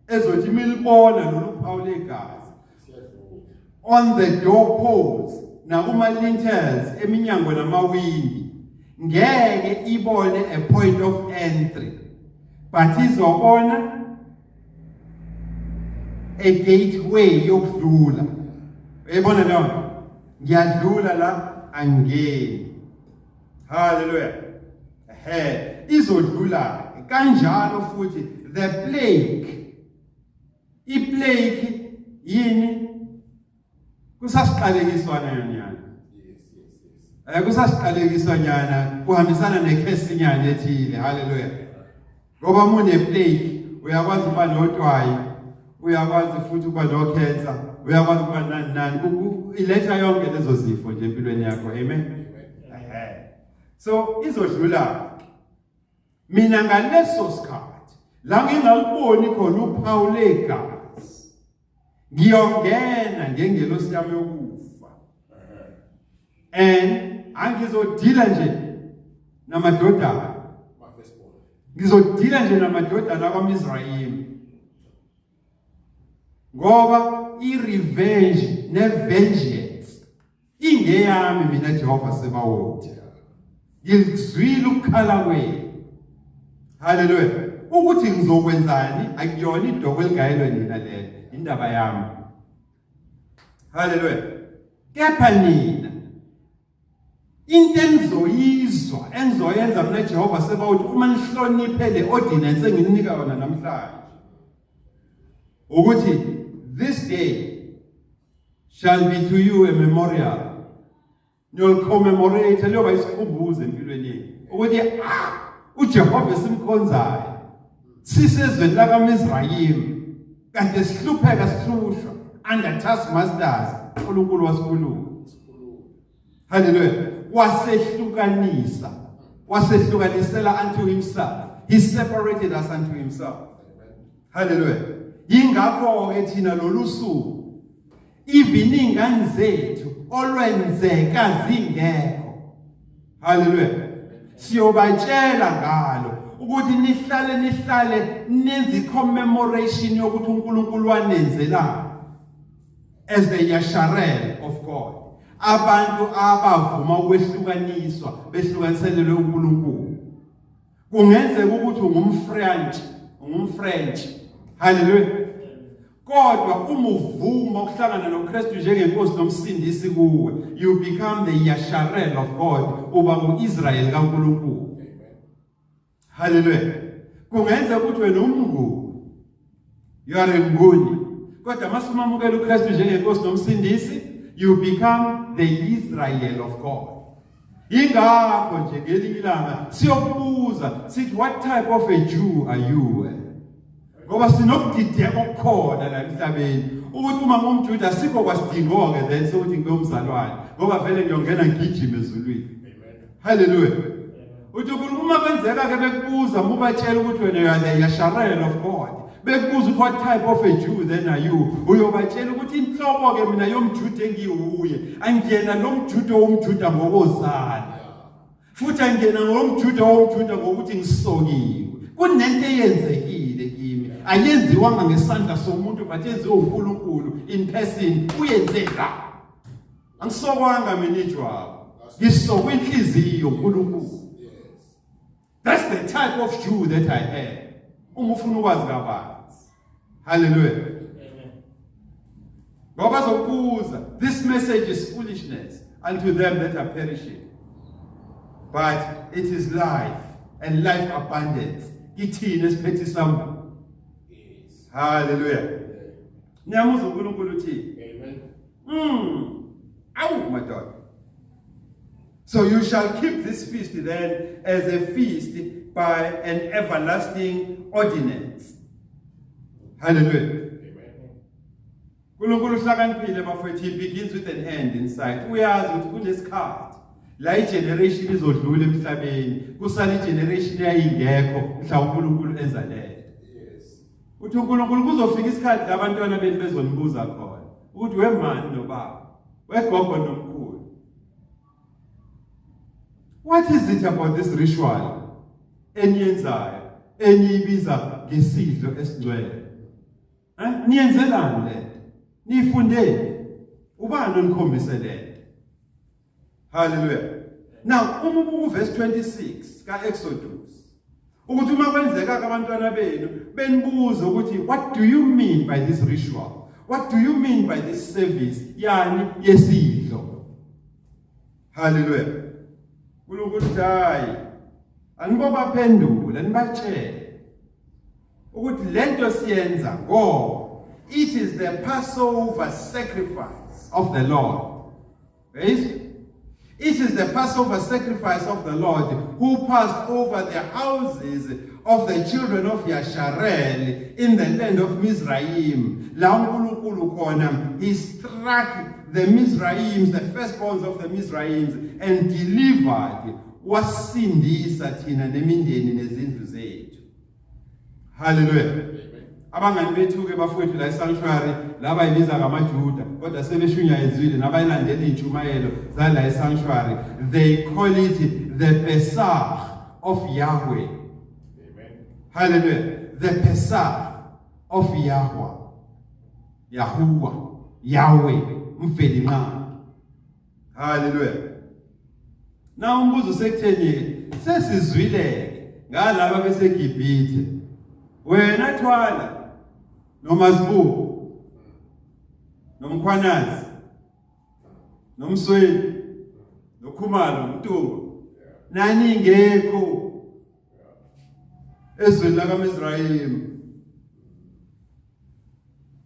ezothi milibona lolu phawu legazi on the doorposts nakuma lintels eminyango namawindi, ngeke ibone a point of entry, but izobona a gateway yokudlula. Uyayibona leyo? Ngiyadlula la, angeni. Hallelujah. Ehe, izodlula kanjalo futhi the plague. I-plague yini? Kusasiqalekiswa nyana. Yes. Kusasiqalekiswa nyana, kuhambisana nekhesi nyana ethile. Hallelujah. Ngoba mune plague uyakwazi ukuba notwayi, uyakwazi futhi ukuba no cancer, uyakwazi ukuba nani nani, iletha yonke lezo zifo nje empilweni yakho. Amen. So izodlula mina ngaleso sikhathi la ngingaliboni khona uphawu legazi, ngiyongena ngengelosi yami yokufa, and angizodila nje namadodana, ngizodila nje namadodana akwaIsrayeli, ngoba i-revenge ne-vengeance ingeyami mina Jehova Sebawoti. Ngizwile ukukhala kwenu. Hallelujah. Ukuthi ngizokwenzani akuyona idoko eligayelwe nina lelo, indaba yami. Hallelujah. Kepha nina into enizoyizwa engizoyenza mina Jehova Sebawoti uma nihloniphe le ordinance engininika yona namhlanje, ukuthi this day shall be to you a memorial. You'll commemorate, liyoba isikhumbuzo empilweni yenu ukuthi uJehova esimkhonzayo sisezweni lakaMisrayimi kade sihlupheka sihlushwa under taskmasters, uNkulunkulu wasikhulula. Hallelujah. Wasehlukanisa, wasehlukanisela unto himself. He separated us unto himself. Hallelujah. Yingakho ke thina lolu suku even ingane zethu olwenzeka zingekho. Hallelujah. Siyobatshela ngalo ukuthi nihlale nihlale nenze commemoration yokuthi uNkulunkulu wanenzelani as the Yasharel of God. Abantu abavuma ukwehlukaniswa behlukaniselwe uNkulunkulu. Kungenzeka ukuthi ungumFrench, ungumFrench. Hallelujah. Kodwa uma uvuma ukuhlangana noKristu njengenkosi nomsindisi kuwe, you become the Yasharel of God, uba nguIsrael kaNkulunkulu. Hallelujah. Kungenzeka ukuthi wena umNguni, you are a Nguni, kodwa masumamukela uKristu njengenkosi nomsindisi, you become the Israel of God. Ingakho nje ngelinye ilanga siyokubuza sithi, what type of a Jew are you? Ngoba sinokudideka okukhona la emhlabeni ukuthi uma ngumJuda sikho kwasidingo ke then sokuthi ngibe umzalwane, ngoba vele ngiyongena ngigijime ezulwini. Hallelujah. Uthi uNkulunkulu uma kwenzeka ke bekubuza, ubatshela ukuthi wena you are the Yasharel of God. Bekubuza ukuthi what type of a Jew then are you? Uyobatshela ukuthi inhlobo ke mina yomJuda engiwuye, angiyena lo mJuda owumJuda ngokozala. Futhi angiyena ngomJuda owumJuda ngokuthi ngisokiwe. Kunento eyenzekile kimi. Ayenziwanga ngesandla somuntu but yenziwe uNkulunkulu in person. Uyenze la. Angisokwanga mina ijwabu. Ngisokwe inhliziyo uNkulunkulu. That's the type of Jew that I am. Uma ufuna ukwazi kabanzi. Hallelujah. Amen. Ngoba bazokubuza, this message is foolishness unto them that are perishing. But it is life and life abundance. Kithina esiphethe isambulo. Yes. Hallelujah. Niyamuzwa uNkulunkulu uthi, Amen. Awu madoda. So you shall keep this feast then as a feast by an everlasting ordinance. Hallelujah. Amen. uNkulunkulu uhlakaniphile bafowethu, he begins with an end in sight. Uyazi ukuthi kunesikhathi la igeneration izodlula emhlabeni, kusala igeneration eyayingekho mhla uNkulunkulu enza lento. Yes. Uthi uNkulunkulu kuzofika isikhathi la abantwana benu bezonibuza khona ukuthi wemani nobaba, wegogo nomkhulu. What is it about this ritual eniyenzayo eniyibiza ngesidlo esingcwele? Niyenzelani lento? Nifundeni? Ubani onikhombise lento? Hallelujah. Now uma ubuka verse 26 kaExodus ukuthi uma kwenzeka abantwana benu benibuza ukuthi what do you mean by this ritual? What do you mean by this service? Yani yesidlo. Hallelujah. uNkulunkulu uthi hayi anibobaphendula nibatshele ukuthi lento siyenza ngoba it is the Passover sacrifice of the Lord. Right? It is the Passover sacrifice of the Lord who passed over the houses of the children of Yasharel in the land of Mizraim. La uNkulunkulu khona, he struck the Mizraims, the firstborns of the Mizraims, and delivered, wasindisa thina nemindeni nezindlu zethu. Hallelujah. Amen. Abangani bethu ke bafowethu la esanctuary laba ibiza ngamaJuda kodwa sebeshunyayezwile nabayilandela intshumayelo zala esanctuary, they call it the Pesach of Yahweh. Amen. Hallelujah. The Pesach of Yahweh. Yahuwah, Yahweh, Mvelinqangi. Hallelujah. Na umbuzo sekutheni sesizwile ngalaba beseGibhithe. Wena thwala noMazibuko nomkhwanazi nomsweli nokhumalo nomtungo nani ngekho ezweni lakaMisrayimi.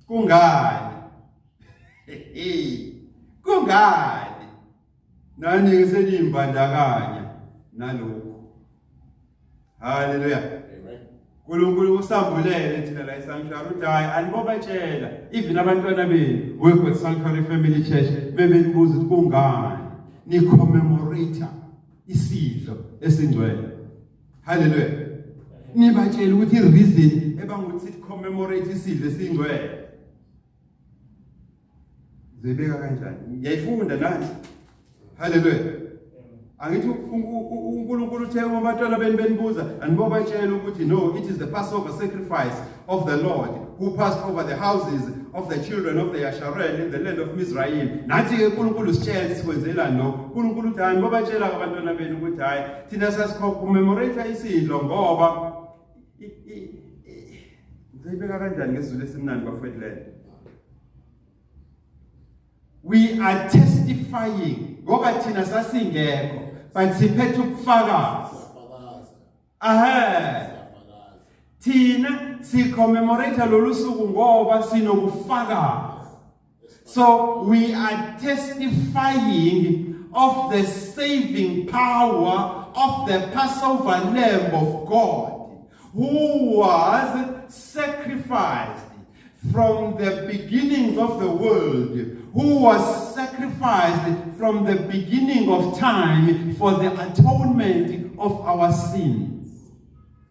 Kungani? Kungani? Nani ke seniyimbandakanya nalokho. Hallelujah. Amen. uNkulunkulu usambulele thina la esanctuary uthi hayi anibobatshela even abantwana benu we God Sanctuary Family Church bebenibuza ukuthi kungani ni commemorate isidlo esingcwele. Hallelujah. Nibatshela ukuthi i-reason ebangukuthi commemorate isidlo esingcwele. Zibeka kanjani? Ngiyayifunda nani? Hallelujah. Angithi uNkulunkulu uthe uma abantwana benu benibuza anibobatshela ukuthi no, it is the Passover sacrifice of the Lord who passed over the houses of the children of the Yasharel in the land of Mizraim. Nathi ke uNkulunkulu sitshela sikwenzelani lokho. uNkulunkulu uthi hayi nibobatshela abantwana benu ukuthi hayi thina sasicommemorate isidlo ngoba ngizayibeka kanjani ngesiZulu esimnandi bafowethu lento. We are testifying ngoba thina sasingekho but siphethe ubufakazi. Siyafakaza. Ahe. Siyafakaza. Thina si commemorate lolu suku ngoba sinobufakazi. So we are testifying of the saving power of the Passover Lamb of God who was sacrificed from the beginnings of the world, who was sacrificed from the beginning of time for the atonement of our sins.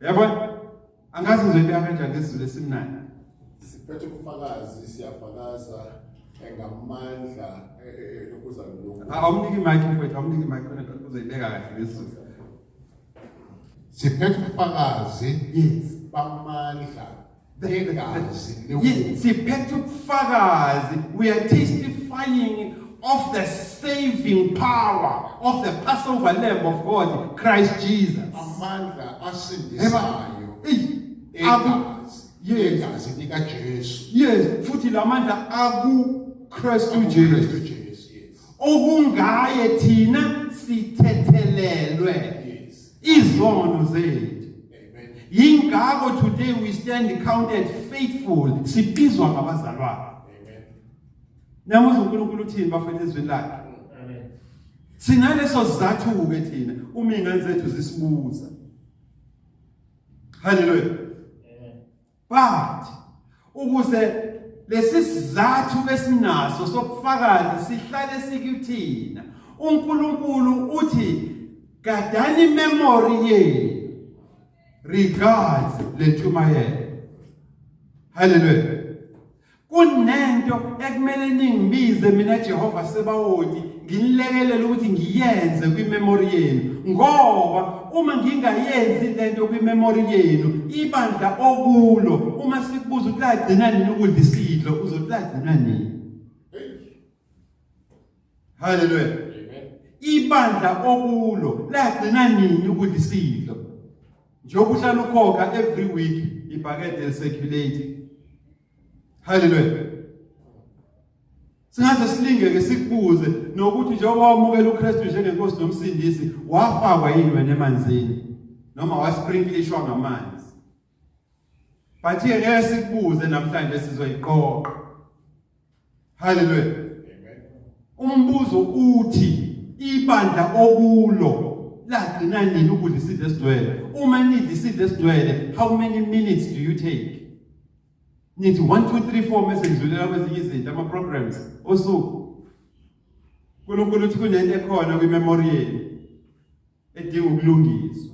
Yabona? Angazi ngizoyibeka kanjani ngesiZulu esimnandi. Siphethe ubufakazi, siyafakaza ngamandla lokuza lokhu. Awumniki imic mfowethu, awumniki imic khona uzoyibeka kahle ngesiZulu. Siphethe ubufakazi bamandla egazi Yes, lewundlu. siphethe ubufakazi. We are testifying of the saving power of the Passover Lamb of God, Christ Jesus. Amandla asindisayo Eyi, egazi Yes. egazi likaJesu. Yes, futhi lamandla aku Kristu Jesu. Kristu Jesu, yes. Okungaye thina sithethelelwe izono zethu. Amen. Yingakho today we stand counted faithful, sibizwa ngabazalwane. Amen. Namuhla uNkulunkulu uthini bafethu ezweni lakhe? Amen. Sinaleso sizathu ke thina uma ingane zethu zisibuza. Hallelujah. Amen. But ukuze lesi sizathu esinaso sokufakazi sihlale sikuthina, uNkulunkulu uthi gadani memory yenu regards lentshumayelo. Hallelujah. Kunento ekumele ningibize mina Jehova Sebawoti nginilekelele ukuthi ngiyenze kwimemory yenu, ngoba uma ngingayenzi lento kwimemory yenu, ibandla okulo uma sikubuza ukuthi lagcina nini ukudla isidlo, uzothi lagcina nini. Hallelujah. Amen. Ibandla okulo lagcina nini ukudla isidlo? Njengoba uhlala ukhokha every week ibhakede licirculate. Hallelujah. Singaze silingeke sikubuze nokuthi njengoba wamukela uKristu njengenkosi nomsindisi, wafakwa yini wena emanzini noma wasprinklishwa ngamanzi? But ke ngeke sikubuze namhlanje, sizoyiqoqa. Hallelujah. Amen. Umbuzo uthi ibandla okulo lagcina nini ukudla isidlo esigcwele? Uma nidla isidlo esigcwele, how many minutes do you take? Nithi 1 2 3 4 mase nidlulela kwezinye izinto, ama programs osuku. uNkulunkulu uthi kunento ekhona kwimemory yenu edinga ukulungiswa.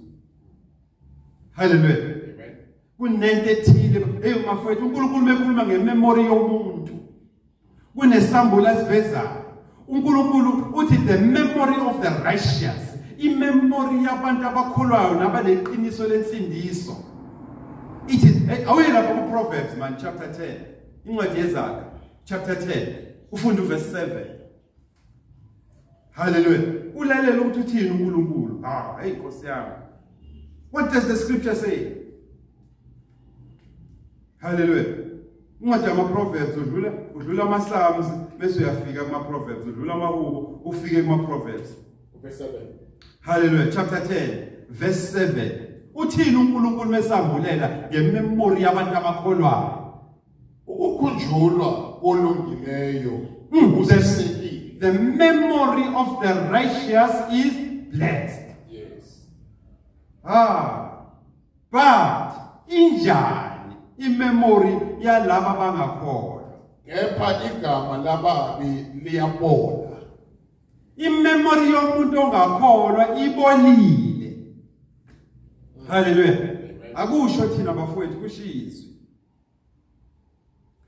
Hallelujah. Amen. Kunento ethile, hey mafowethu, uNkulunkulu mekhuluma ngememory yomuntu kunesambulo asivezayo. uNkulunkulu uthi the memory of the righteous, imemory yabantu abakholwayo nabaneqiniso lensindiso. It is, hey, awuye lapha ku Proverbs man, chapter 10, incwadi yeZaga chapter 10, ufunda uverse 7. Hallelujah. Ulalela ukuthi uthini uNkulunkulu. Ah, hey Nkosi yami, what does the scripture say? Hallelujah. Incwadi yama-Proverbs, udlula ama-Psalms bese uyafika kuma-Proverbs, udlula amahubo ufike kuma-Proverbs. Verse 7. Hallelujah. Chapter 10 verse 7, uthini uNkulunkulu mesambulela ngememory yabantu abakholwayo? Ukukhunjulwa kolungileyo kubusisekile. The memory of the righteous is blessed. Ah, but injani imemory yalaba bangakholwa? Kepha igama lababi liyabola. Imemory yomuntu ongakholwa ibolile. Hallelujah. Akusho thina bafowethu, kusho izwi.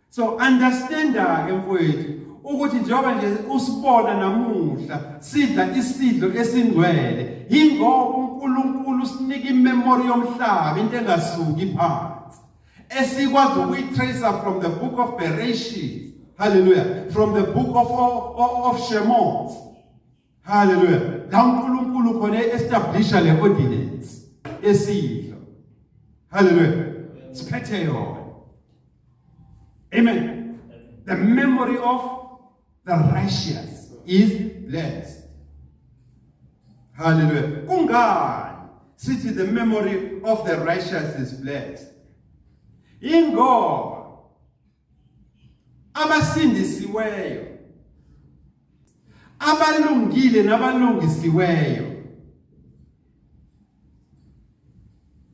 So understanda ke mfowethu ukuthi njengoba nje usibona namuhla sidla isidlo esingcwele, yingoba uNkulunkulu usinika imemory yomhlaba, into engasuki phansi esikwazi ukuyitrace from the book of Bereshit. Hallelujah. From the book of Shemot. Hallelujah. La uNkulunkulu khona establisha le ordinance esidlo. Hallelujah. Siphethe yona. Amen. The memory of the righteous is blessed. Hallelujah. Kungani sithi the memory of the righteous is blessed? Ingoba abasindisiweyo, abalungile nabalungisiweyo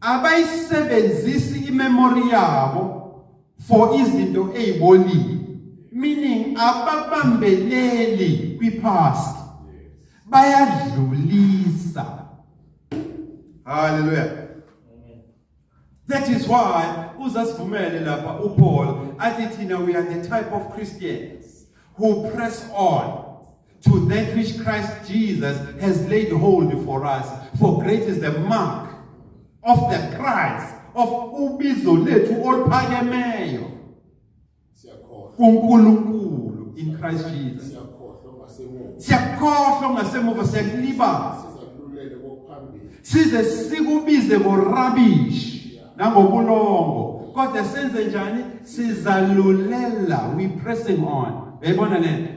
abayisebenzisi imemory yabo for izinto ezibolile, meaning ababambeleli kwipast, bayadlulisa. Hallelujah. That is why uzasivumele lapha uPaul athi thina we are the type of Christians who press on to that which Christ Jesus has laid hold for us, for great is the mark. Of the Christ, of ubizo lethu oluphakemeyo. Siyakhohlwa. kuNkulunkulu in Christ Jesus. Siyakhohlwa ngasemuva. Siyakhohlwa ngasemuva, siyakulibala. Sizakululele kokuphambili. Size sikubize ngo-rubbish nangobulongo, kodwa senze njani? Sizalulela, we pressing on. Uyayibona lento?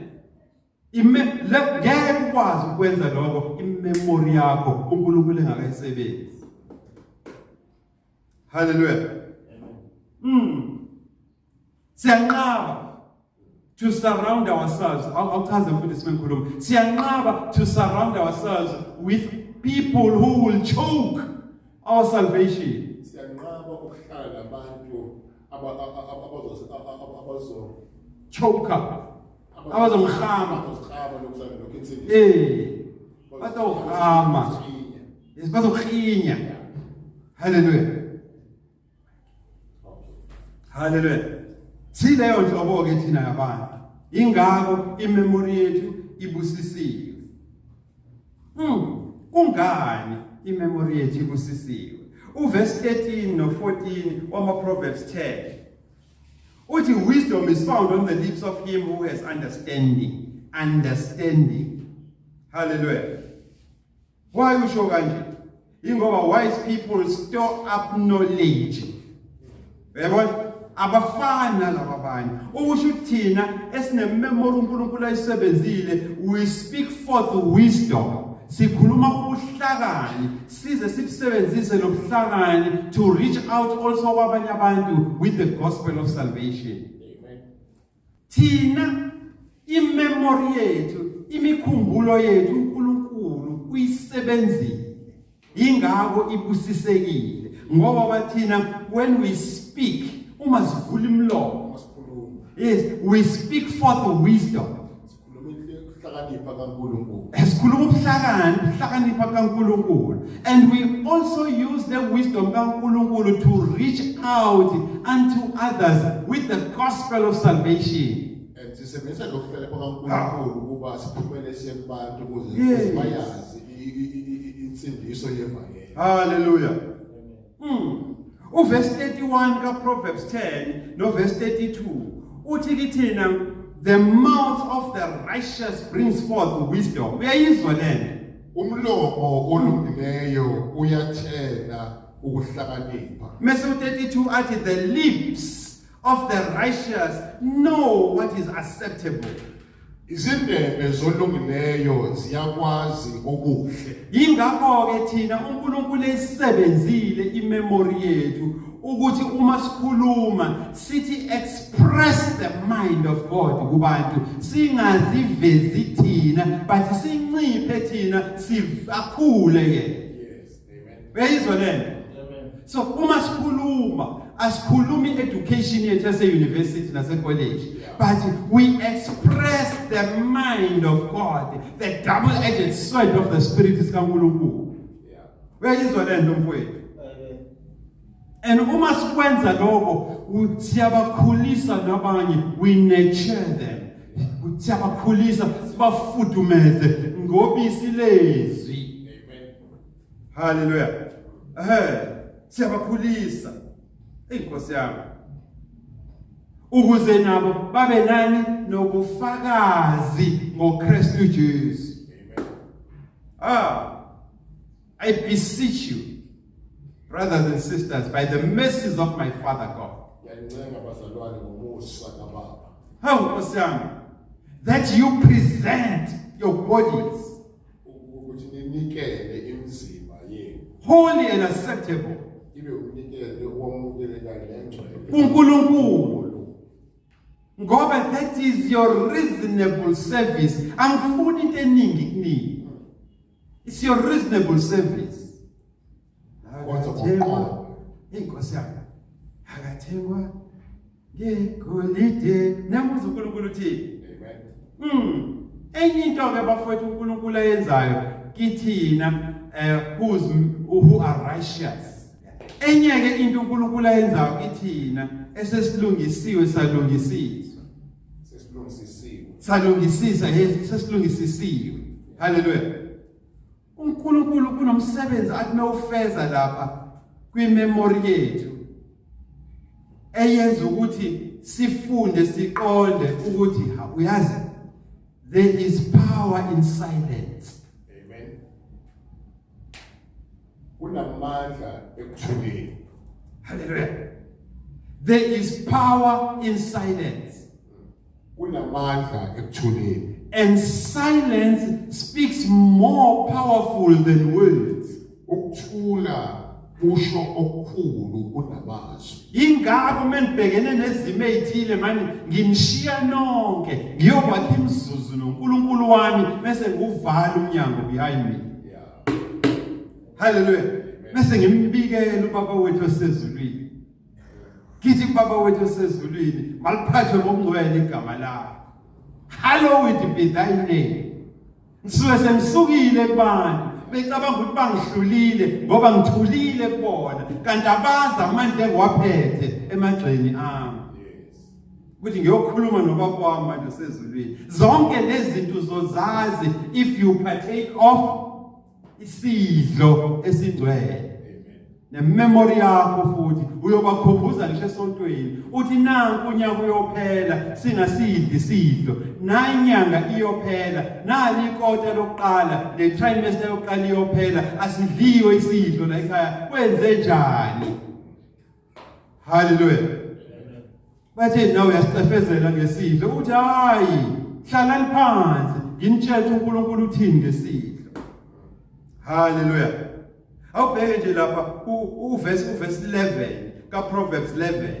Ngeke ukwazi ukwenza lokho i-memory yakho uNkulunkulu engakayisebenzisi. Hallelujah. Siyanqaba to surround ourselves. Awuchaze mfundisi mengikhuluma. Siyanqaba to surround ourselves with people who will choke our salvation. Siyanqaba ukuhlala nabantu abazo Choke up. Abazongihama. Abazongihama lokuzana lokhu insindiso. Bazohama. Yes, bazokuhinya. Hallelujah. Hallelujah. Sileyo nhlobo ke thina yabantu. Ingakho i-memory yethu ibusisiwe. Kungani i-memory yethu ibusisiwe? Uverse 13 no 14 wama Proverbs 10. Uthi wisdom is found on the lips of him who has understanding. Understanding. Hallelujah. Why usho kanje? Ingoba wise people store up knowledge. Uyabona? Abafana laba bantu. Ukusho ukuthina esine-memory uNkulunkulu ayisebenzile, we speak forth wisdom. Sikhuluma ubuhlakani, size sibusebenzise lobuhlakani to reach out also kwabanye abantu with the gospel of salvation. Amen. Thina i-memory yethu, imikhumbulo yethu uNkulunkulu uyisebenzile. Ingakho ibusisekile. Ngoba bathina when we speak, uma sivula imlomo, Uma sikhuluma, yes, we speak forth wisdom. Sikhuluma ukuhlakanipha kaNkulunkulu. Sikhuluma ubuhlakani, ubuhlakanipha kaNkulunkulu. And we also use the wisdom kaNkulunkulu to reach out unto others with the gospel of salvation. And sisebenzisa lokuhlakanipha kaNkulunkulu ukuba siphumele siye kubantu ukuze bayazi insindiso yevangeli. Hallelujah. Uverse 31 kaProverbs 10 no verse 32 uthi kithina the mouth of the righteous brings forth wisdom. Uyayizwa lento? Umlomo olungileyo uyathela ukuhlakanipha. Mase u32 athi the lips of the righteous know what is acceptable. Izindebe zolungileyo ziyakwazi okuhle. Yingakho ke thina uNkulunkulu esebenzile i-memory yethu ukuthi uma sikhuluma sithi express the mind of God kubantu, singazivezi thina but sinciphe thina sivakhule yena. Yes, amen. Uyayizwa lento? Amen. So uma sikhuluma asikhulumi education yethu yase university nase college, but we express the mind of God, the double-edged sword of the spirit sikaNkulunkulu. Uyayizwa lento mfowethu? Amen. And uma sikwenza lokho siyabakhulisa nabanye, we nurture them. Siyabakhulisa sibafudumeze ngobisi lezwi. Amen. Hallelujah. Siyabakhulisa. Inkosi yami. Ukuze nabo babe nani nobufakazi ngoKristu Jesu. Amen. I beseech you, brothers and sisters, by the mercies of my Father God. Ngiyanincenga bazalwane ngomusa kaBaba. Hawu Nkosi yami, that you present your bodies Ukuthi ninikele imizimba yenu holy and acceptable ibe umnikelo owamukelekayo nengcwele kuNkulunkulu. Ngoba that is your reasonable service. Angifuni into eningi kuningi. It's your reasonable service. Kwenza ngokuqonda. Inkosi yami. Akathengwa ngegolide. Namuza uNkulunkulu uthini? Amen. Enye into ke bafowethu uNkulunkulu ayenzayo kithina who are righteous. Enye ke into uNkulunkulu ayenzayo kithina esesilungisiwe salungisiswa. Sesilungisisiwe. Salungisisa, yes, sesilungisisiwe. Hallelujah. uNkulunkulu kunomsebenzi athi mawufeza lapha. kwimemory yethu eyenza ukuthi sifunde siqonde ukuthi uyazi, there is power in silence. Amen. Kunamandla ekuthuleni. Hallelujah. There is power in silence. Kunamandla ekuthuleni. And silence speaks more powerful than words. Ukuthula kusho okukhulu kunamazwi. Ingakho menibhekene nezimo ezithile manje nginishiya nonke ngiyokwakha imizuzu noNkulunkulu wami bese nguvala umnyango behind me. Hallelujah. Bese ngimbikela uBaba wethu osezulwini. Ngithi kuBaba wethu osezulwini, maliphathwe ngokungcwele igama lakho. Hallowed be thy name. Ngisuke sengisukile kubantu becabanga ukuthi bangihlulile ngoba ngithulile kubona, kanti abazi amandla engiwaphethe emagxeni ami. Ukuthi ngiyokhuluma nobaba wami manje osezulwini. Zonke lezi zinto uzozazi if you partake of isidlo esingcwele. Nememory yakho futhi uyobakhumbuza ngisho esontweni uthi nanku unyaka uyophela singasidli isidlo, nayinyanga iyophela, nali ikota lokuqala ne-trimester yokuqala iyophela, asidliwe isidlo la ekhaya, kwenze njani? Haleluya. Bathe nawe uyasicefezela ngesidlo, uthi hayi, hlalani phansi nginitshele uNkulunkulu uthini ngesidlo. Haleluya. Awubheke nje lapha uverse 11 kaProverbs 11.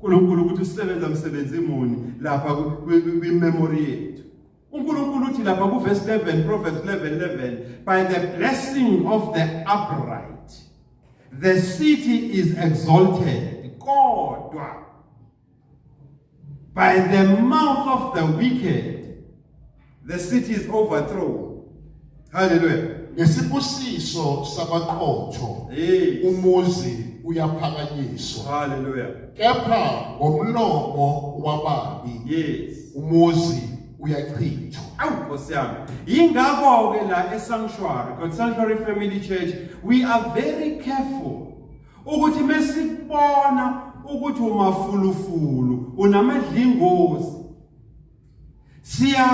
uNkulunkulu ukuthi usebenza umsebenzi muni lapha kwi-memory yethu. uNkulunkulu uthi lapha kuverse 11, Proverbs 11:11, by the blessing of the upright the city is exalted, kodwa by the mouth of the wicked the city is overthrown. Hallelujah. Ngesibusiso sabaqotho umuzi uyaphakanyiswa. Hallelujah. Kepha ngomlomo wababi umuzi uyachithwa. Awu Nkosi yami. Yingakho ke la eSanctuary, God Sanctuary Family Church, we are very careful ukuthi mesibona ukuthi umafulufulu unamadlingozi, siya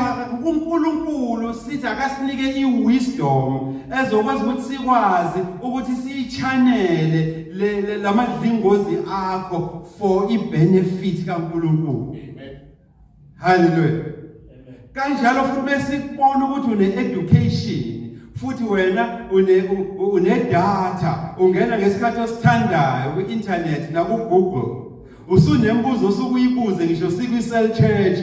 kuNkulunkulu sithi akasinike iwisdom ezokwazi ukuthi sikwazi ukuthi siyichannele lamadlingozi akho for ibenefit kaNkulunkulu. Amen. Hallelujah. Kanjalo futhi besikubona ukuthi une education futhi wena une data, ungena ngesikhathi osithandayo ku-internet naku-Google, usunembuzo osukuyibuze ngisho sikwi-cell church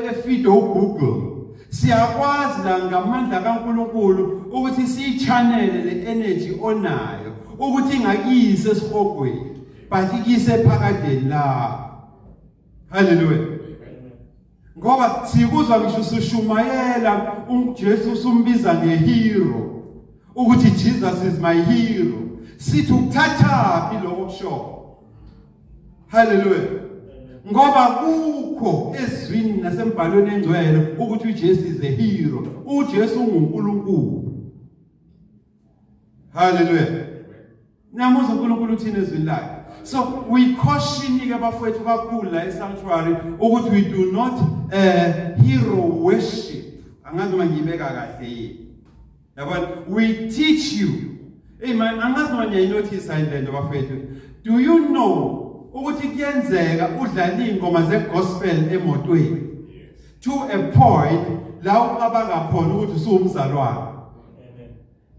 efeed uGoogle. Siyakwazi la ngamandla kaNkulunkulu ukuthi siyichannele le energy onayo ukuthi ingakuyise esihogweni but ikuyise ephakadeni la. Hallelujah. Ngoba sikuzwa ngisho usushumayela uJesu usumbiza ngehero, ukuthi Jesus is my hero. Sithi ukuthathaphi lokho kusho? Hallelujah. Ngoba kukho ezwini nasembhalweni engcwele ukuthi uJesu is a hero. uJesu unguNkulunkulu. Hallelujah. Namuzwa uNkulunkulu uthini ezwini lakhe. So we caution ke bafowethu kakhulu la esanctuary ukuthi we do not hero worship. Angazi noma ngiyibeka kahle yini. Yabona, we teach you. Hey man, angazi noma niyayinotice yini lento bafowethu. Do you know ukuthi kuyenzeka udlala ingoma zegospel emotweni? To a point la ucabanga khona ukuthi usuwumzalwane. Amen.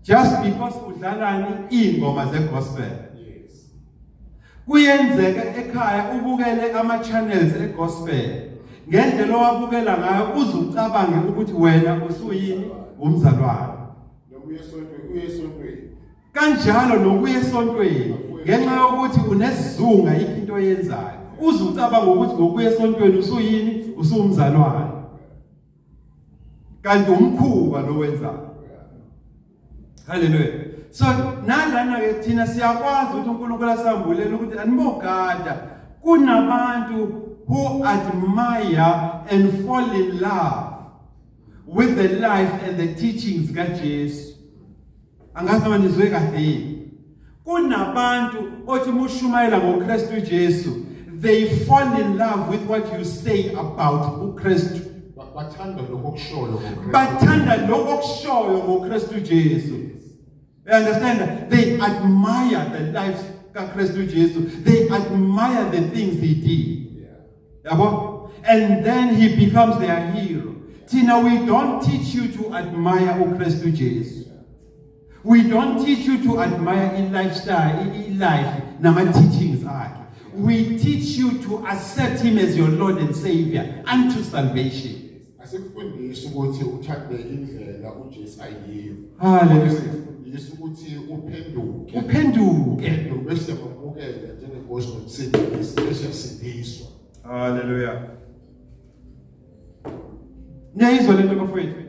Just because udlalani ingoma zegospel. Kuyenzeka ekhaya ubukele ama channels egospel. Ngendlela owabukela ngayo uzucabange ukuthi wena usuyini umzalwane. Noma uye esontweni, uye esontweni. Kanjalo nokuya esontweni ngenxa yokuthi unesizunga yikho into oyenzayo. Uzucabanga ukuthi ngokuya esontweni usuyini usuwumzalwane. Kanti umkhuba lo wenzayo. Hallelujah. So nalana ke thina siyakwazi ukuthi uNkulunkulu asambulele ukuthi anibogada kunabantu who admire and fall in love with the life and the teachings kaJesu. Angazi noma nizwe kahle yini. Kunabantu othi mushumayela ngoKristu Jesu, they fall in love with what you say about uKristu. Bathanda lokho okushoyo ngoKristu. Bathanda lokho okushoyo ngoKristu Jesu. You understand? They admire the life kaKristu Jesu. They admire the things he did. Yabo? And then he becomes their hero. Thina, we don't teach you to admire uKristu Jesu. We don't teach you to admire in lifestyle, in life, nama teachings akhe. We teach you to accept him as your Lord and Savior unto salvation. Asikufundisi ukuthi uthande indlela uJesu ayiyo. Hallelujah. Asikufundisi ukuthi uphenduke. Uphenduke. Uphenduke bese uyamamukela njengenkosi nomsindisi bese uyasindiswa. Hallelujah. Niyayizwa lento bafowethu?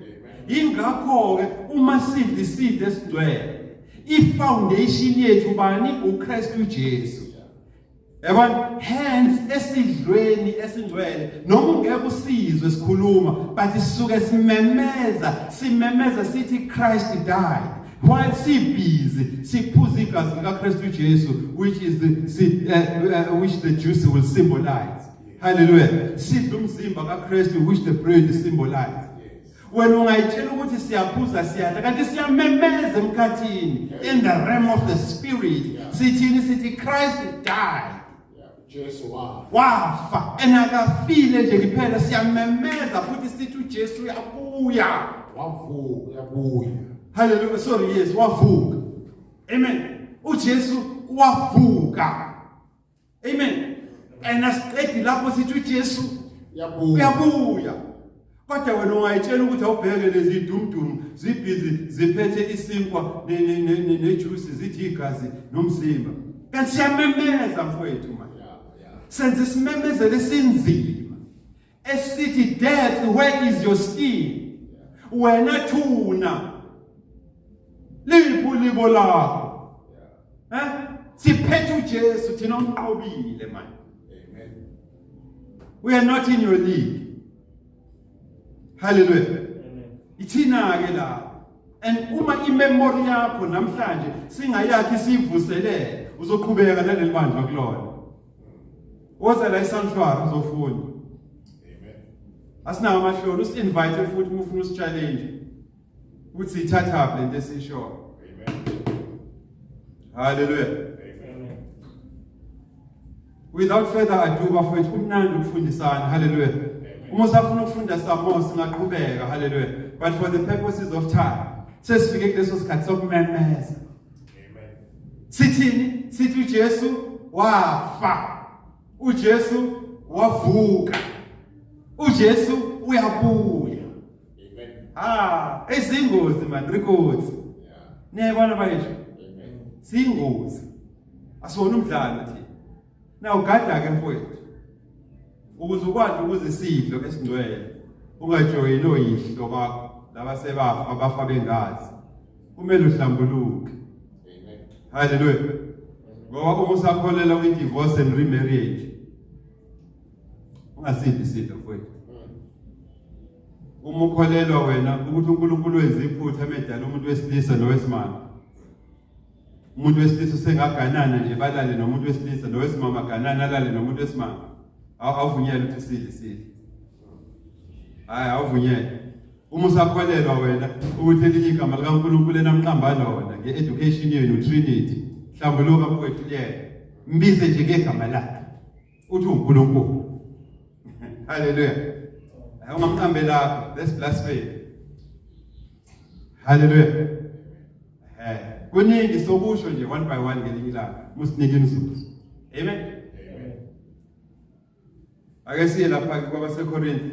Ingakho ke uma sidla isidlo esigcwele, ifoundation yethu bani? uKristu Jesu. Yabona, hence esidlweni esingcwele noma ungeke usizwe sikhuluma, but sisuke simemeza, simemeza sithi Christ died. While sibhizi siphuza igazi likaKristu Jesu, which is the which the juice will symbolize. Hallelujah. Sidla umzimba kaKristu, which the bread symbolize. Wena ungayitshela ukuthi siyaphuza siyadla, kanti siyamemeza emkhathini in the realm of the spirit. Sithini? Sithi Christ died. Jesu wafa. Wafa. Enakafile nje kuphela, siyamemeza futhi sithi uJesu uyabuya. Wavuka, uyabuya. Hallelujah. Sorry, yes, wavuka. Amen. uJesu wavuka. Amen. And asiqedi lapho, sithi uJesu Uyabuya. Uyabuya. Kodwa wena ungayitshela ukuthi awubheke lezi dumdum zibhizi ziphethe isinkwa nejuice zithi igazi nomzimba. Kanti siyamemeza mfowethu manje. Senze isimemezelo esinzima esithi death, where is your sting? Wena thuna, liphi ulibo lakho? Eh? Siphethe uJesu thina umqobile manje. Amen. We are not in your league. Hallelujah. Amen. Ithina ke la. And uma imemory yakho namhlanje singayakhi sivuselele, uzoqhubeka naleli bandla kulona. Woza la esanctuary uzofunda. Amen. Asinawo amahloni, usi-invite futhi uma ufuna usi-challenge. Ukuthi ithatha lento esisho. Amen. Hallelujah. Amen. Without further ado bafowethu, kumnandi ukufundisana. Hallelujah. Uma usafuna ukufunda some more singaqhubeka. Hallelujah. But for the purposes of time, sesifike kuleso sikhathi sokumemeza. Amen. Sithini? Sithi uJesu wafa. uJesu wavuka. uJesu uyabuya. Amen. Ah, ezingozi man, records. Niyayibona bayisho? Amen. Singozi. Asiwona umdlalo thina. Na ugada ke mfowethu. Ukuze ukwazi ukuze isidlo esingcwele ungajoyini oyihlo bakho laba sebafa, bafa bengazi. Kumele uhlambuluke. Amen. Hallelujah. Ngoba uma usakholela kwi-divorce and remarriage, ungasidli isidlo mfowethu. Uma ukholelwa wena ukuthi uNkulunkulu wenza iphutha emedala umuntu wesilisa nowesimame, umuntu wesilisa usengaganana nje balale nomuntu wesilisa, nowesimame aganana alale nomuntu wesimame, awuvunyelwe ukuthi usidle isidlo. Hayi, awuvunyelwe. Uma usakholelwa wena ukuthi elinye igama likaNkulunkulu enamqamba lona nge-education yenu Trinity, hlambuluka mfowethu, liyena mbize nje ngegama lakhe uthi uNkulunkulu. Hallelujah. Ungamqambe lakho, that's blasphemy. Hallelujah. Kuningi sokusho nje one by one ngelinye ilanga, musinike imizuzu. Amen. Amen. Ake siye lapha ke kwabaseKorinte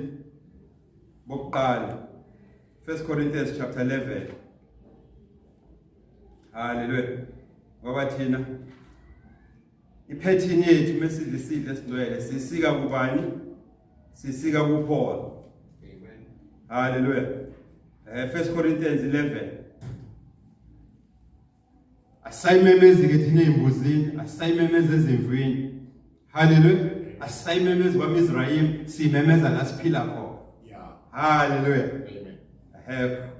bokuqala. 1 Corinthians chapter 11. Hallelujah. Ngoba thina iphethini yethu mesidla isidlo esingcwele sisika kubani? Sisika kuPaul. Amen. Hallelujah. 1 Corinthians 11. Asayimemezi ke thina ezimbuzini, asayimemezi ezimvini. Hallelujah. Asayimemezi kwamIsrayeli, simemeza la siphila khona. Hallelujah. Amen.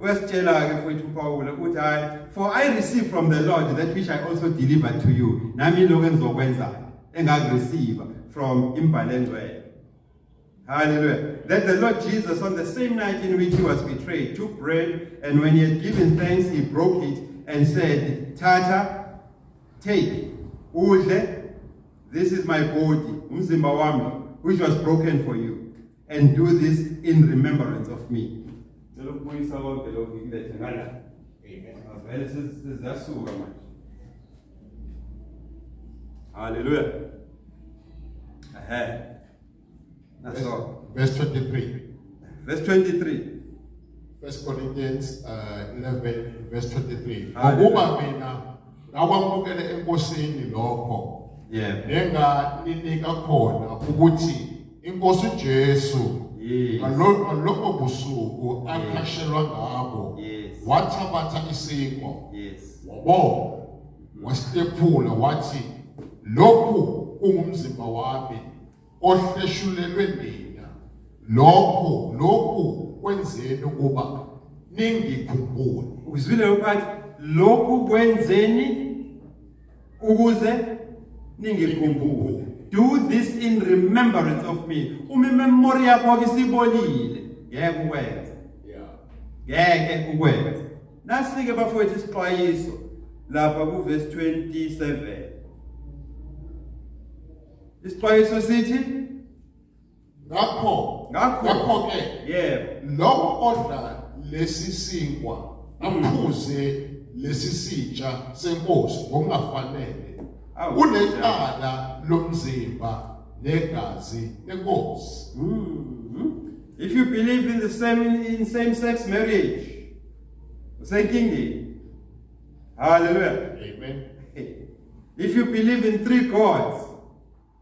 Uyasitshela-ke futhi uPawulu ukuthi hayi, for I received from the Lord that which I also delivered to you. Nami lokho engizokwenza engakureceive from imbhalo engcwele. Hallelujah. That the Lord Jesus, on the same night in which he was betrayed, took bread, and when he had given thanks, he broke it and said, Thatha, take, udle, this is my body, umzimba wami, which was broken for you, and do this in remembrance of me. Ngicela ukubuyisa konke lokhu ngikulethe ngala. Amen. Avele seziyasuka manje. Hallelujah. Ehe. Naso. Verse 23. Verse 23. First Corinthians 11 verse 23. Hallelujah. Ngokuba mina ngakwamukela eNkosini lokho Yebo. nenganinika khona ukuthi iNkosi uJesu Yes. ngalokho busuku aqashelwa ngabo Yes. wathabatha isinkwa Yes. wabonga wasihlephula wathi lokhu kungumzimba wami ohleshulelwe nina lokhu kwenzeni ukuba ningikhumbule. Uzwile uphathi lokhu kwenzeni ukuze ningikhumbule. Do this in remembrance of me. Uma imemory yakho ke isibolile, ngeke ukwenze. Ngeke ukwenze. Nasike bafowethu isixwayiso lapha ku verse 27. Isixwayiso sithi Ngakho Ngakho. ke yebo. lowo odla lesi sinkwa aphuze lesi sitsha senkosi ngokungafanele Awu. unecala lomzimba negazi lenkosi. If you believe in the same in same sex marriage, usenkingeni. Hallelujah. Amen. If you believe in three gods,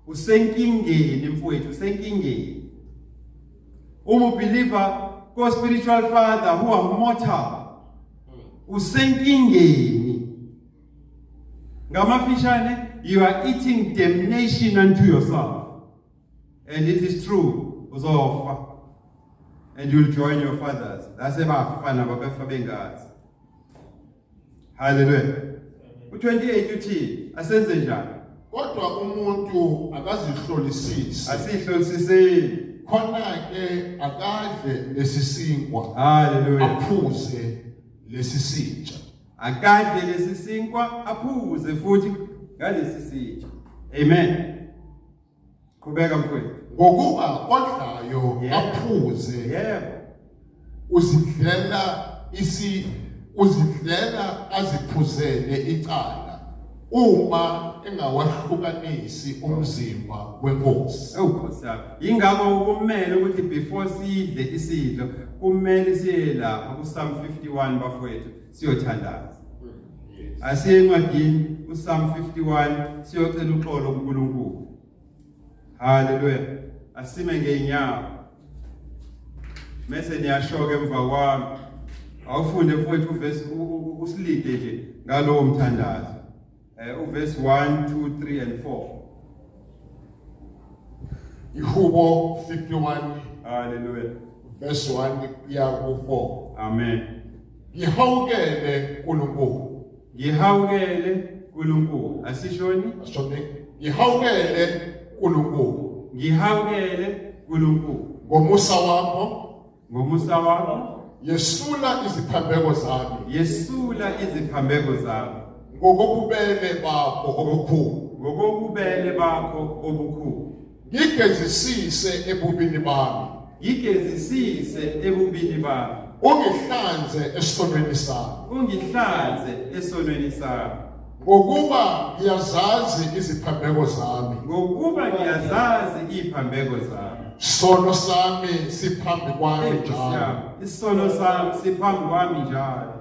usenkingeni mfowethu, usenkingeni. Uma ubelieve ko spiritual father who are mortal, usenkingeni. Ngamafishane, you are eating damnation unto yourself. And it is true, uzofa. And you'll join your fathers. Lasebafana babefa bengazi. Hallelujah. U28 uthi asenze njani? Kodwa umuntu akazihlolisisi Asihlolisiseni. khona ke akadle lesi sinkwa Hallelujah. aphuze lesi sitsha. Akadle lesi sinkwa aphuze futhi ngalesi sitsha. Amen. Qhubeka mfowethu. Ngokuba odlayo Yebo. aphuze Yebo. uzidlela aziphuzele icala uma engawahlukanisi umzimba wenkosi. Ewu Nkosi yami. Yingakho kumele ukuthi before sidle isidlo kumele siye lapha ku Psalm 51 bafowethu siyothandaza. Asiye encwadini ku Psalm 51 siyocela uxolo kuNkulunkulu. Hallelujah. Asime ngeenyawo. Mese niyashoka emva kwami. Awufunde mfowethu uverse usilide nje ngalowo mthandazo. Uverse 1 2 3 and 4. Ihubo 51 Hallelujah. verse 1 kuya ku 4. Amen. Ngihawukele uNkulunkulu. Ngihawukele uNkulunkulu. Asishoni? Asishoni. Ngihawukele uNkulunkulu. Ngihawukele uNkulunkulu. Ngomusa wakho Ngomusa wakho yesula iziphambeko zami. Yesula iziphambeko zami. Ngokobubele bakho obukhulu. Ngokobubele bakho obukhulu. Ngigezisise ebubini bami. Ngigezisise ebubini bami. Ungihlanze esonweni sami. Ungihlanze esonweni sami. Ngokuba ngiyazazi iziphambeko zami. Ngokuba ngiyazazi iziphambeko zami. Sono sami siphambi kwami njalo. Isono sami siphambi kwami njalo.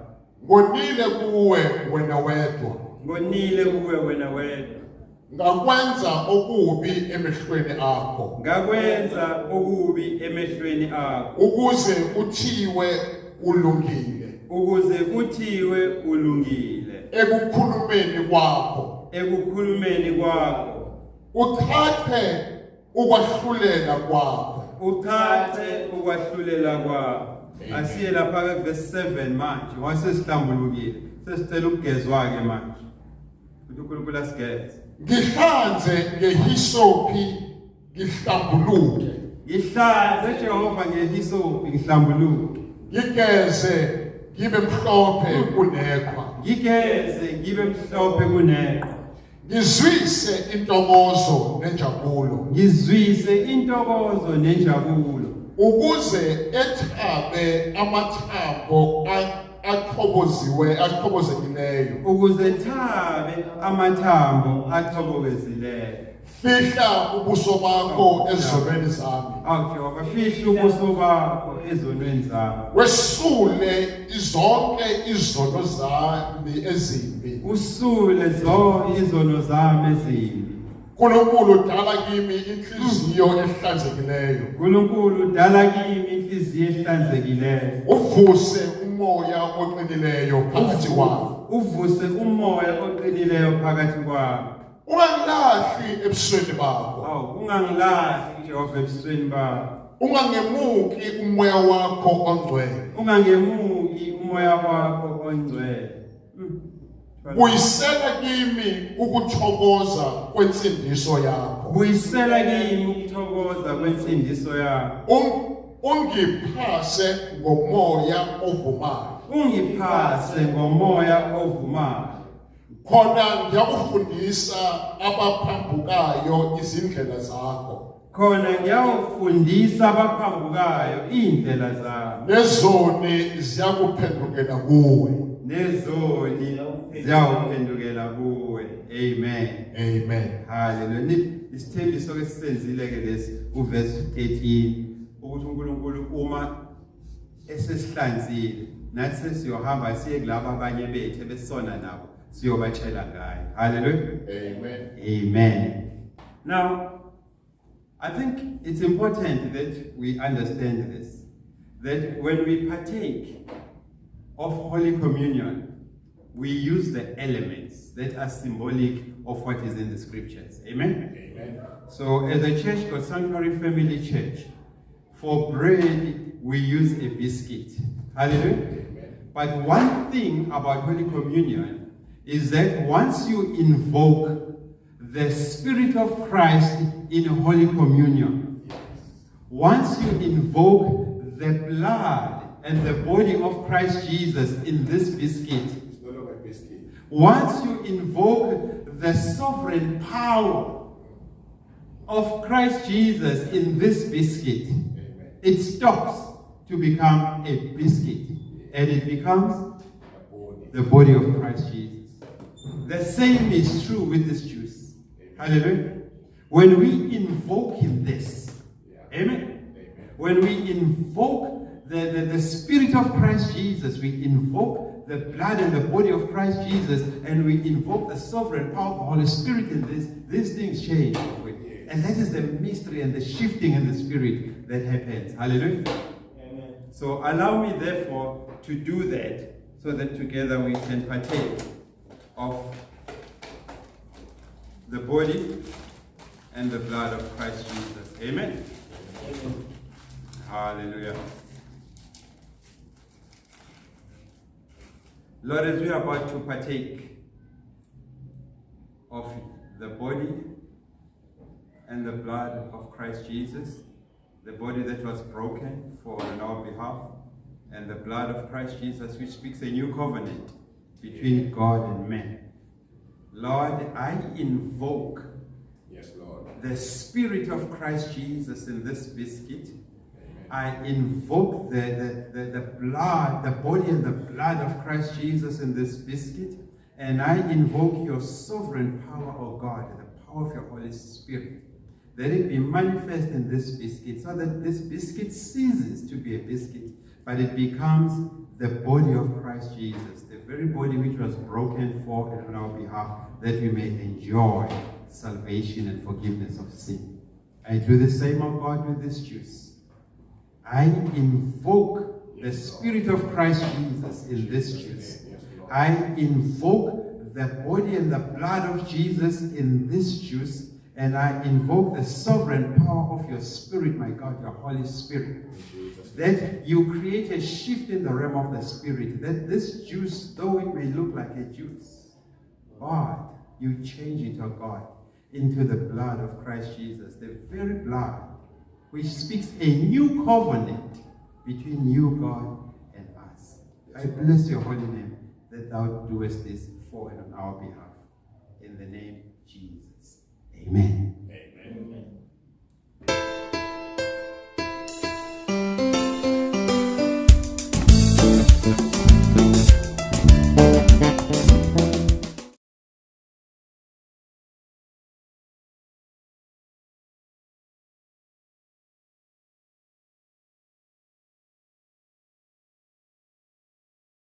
Ngonile kuwe wena wedwa. Ngonile kuwe wena wedwa. Ngakwenza okubi emehlweni akho. Ngakwenza okubi emehlweni akho. Ukuze kuthiwe ulungile. Ukuze kuthiwe ulungile. Ekukhulumeni kwakho. Ekukhulumeni kwakho. Uchathe ukwahlulela kwakho. Uchathe ukwahlulela kwakho. Asiye lapha ke verse 7 manje, wasesihlambulukile. Sesicela ukugezwa ke manje. Ukuthi uNkulunkulu asigeze. Ngihlanze ngehisophi ngihlambuluke. Ngihlanze Jehova ngehisophi ngihlambuluke. Ngigeze ngibe mhlophe kuneqhwa. Ngigeze ngibe mhlophe kuneqhwa. Ngizwise intokozo nenjabulo. Ngizwise intokozo nenjabulo. Ukuze ethabe amathambo aqhoboziwe aqhobozekileyo. Ukuze thabe amathambo achobokezileyo. Fihla ubuso bakho ezonweni zami. Awu Jehova, fihla ubuso bakho ezonweni zami. Wesule zonke izono zami ezimbi. Usule zonke izono zami ezimbi. uNkulunkulu dala kimi inhliziyo ehlanzekileyo. uNkulunkulu dala kimi inhliziyo ehlanzekileyo. Uvuse umoya oqinileyo phakathi kwami. Uvuse umoya oqinileyo phakathi kwami. Ungangilahli ebusweni bakho. Awu, ungangilahli Jehova ebusweni bakho. Ungangemuki umoya wakho ongcwele. Ungangemuki umoya wakho ongcwele. Buyisela kimi ukuthokoza kwensindiso yakho. Buyisela kimi ukuthokoza kwensindiso yakho. Ungiphase ngomoya ovumayo. Ungiphase ngomoya ovumayo. Khona ngiyakufundisa abaphambukayo izindlela zakho. Khona ngiyawufundisa abaphambukayo indlela zakho. Nezoni ziyakuphendukela kuwe. Nezoni ziyawuphendukela kuwe. Amen. Amen. Hallelujah. Isithembiso ke sisenzile ke lesi uverse 13 ukuthi uNkulunkulu uma esesihlanzile nathi sesiyohamba siye kulabo abanye bethu ebesona nabo siyobatshela ngaye. Hallelujah. Amen. Amen. Now I think it's important that we understand this, that when we partake of Holy Communion, we use the elements that are symbolic of what is in the scriptures. Amen? Amen. So as a church, God Sanctuary Family Church, for bread, we use a biscuit. Hallelujah. Amen. But one thing about Holy Communion is that once you invoke the Spirit of Christ in Holy Communion, Yes. once you invoke the blood and the body of Christ Jesus in this biscuit, It's no longer a biscuit. once you invoke the sovereign power of Christ Jesus in this biscuit, Amen. it stops to become a biscuit and it becomes The body. the body of Christ Jesus. The same is true with this juice. Hallelujah. When we invoke in this, Yeah. amen. Amen. When we invoke the Spirit of Christ Jesus, we invoke the blood and the body of Christ Jesus, and we invoke the sovereign power of the Holy Spirit in this, these things change. Yes. And that is the mystery and the shifting in the Spirit that happens. Hallelujah. Amen. So allow me therefore to do that so that together we can partake of the body and the blood of Christ Jesus. Amen. Amen. Hallelujah. Lord, as we are about to partake of the body and the blood of Christ Jesus, the body that was broken for on our behalf, and the blood of Christ Jesus, which speaks a new covenant between God and man. Lord, I invoke Yes, Lord. the Spirit of Christ Jesus in this biscuit. Amen. I invoke the blood, the body and the blood of Christ Jesus in this biscuit, and I invoke your sovereign power, O God, the power of your Holy Spirit. Let it be manifest in this biscuit so that this biscuit ceases to be a biscuit, but it becomes the body of Christ Jesus, the very body which was broken for and on our behalf, that we may enjoy salvation and forgiveness of sin. I do the same, O God, with this juice. I invoke the Spirit of Christ Jesus in this juice. I invoke the body and the blood of Jesus in this juice, And I invoke the sovereign power of your Spirit, my God, your Holy Spirit, that you create a shift in the realm of the Spirit, that this juice, though it may look like a juice, but you change it, oh God, into the blood of Christ Jesus, the very blood which speaks a new covenant between you, God, and us. I bless your holy name that thou doest this for and on our behalf. In the name of Jesus. Amen.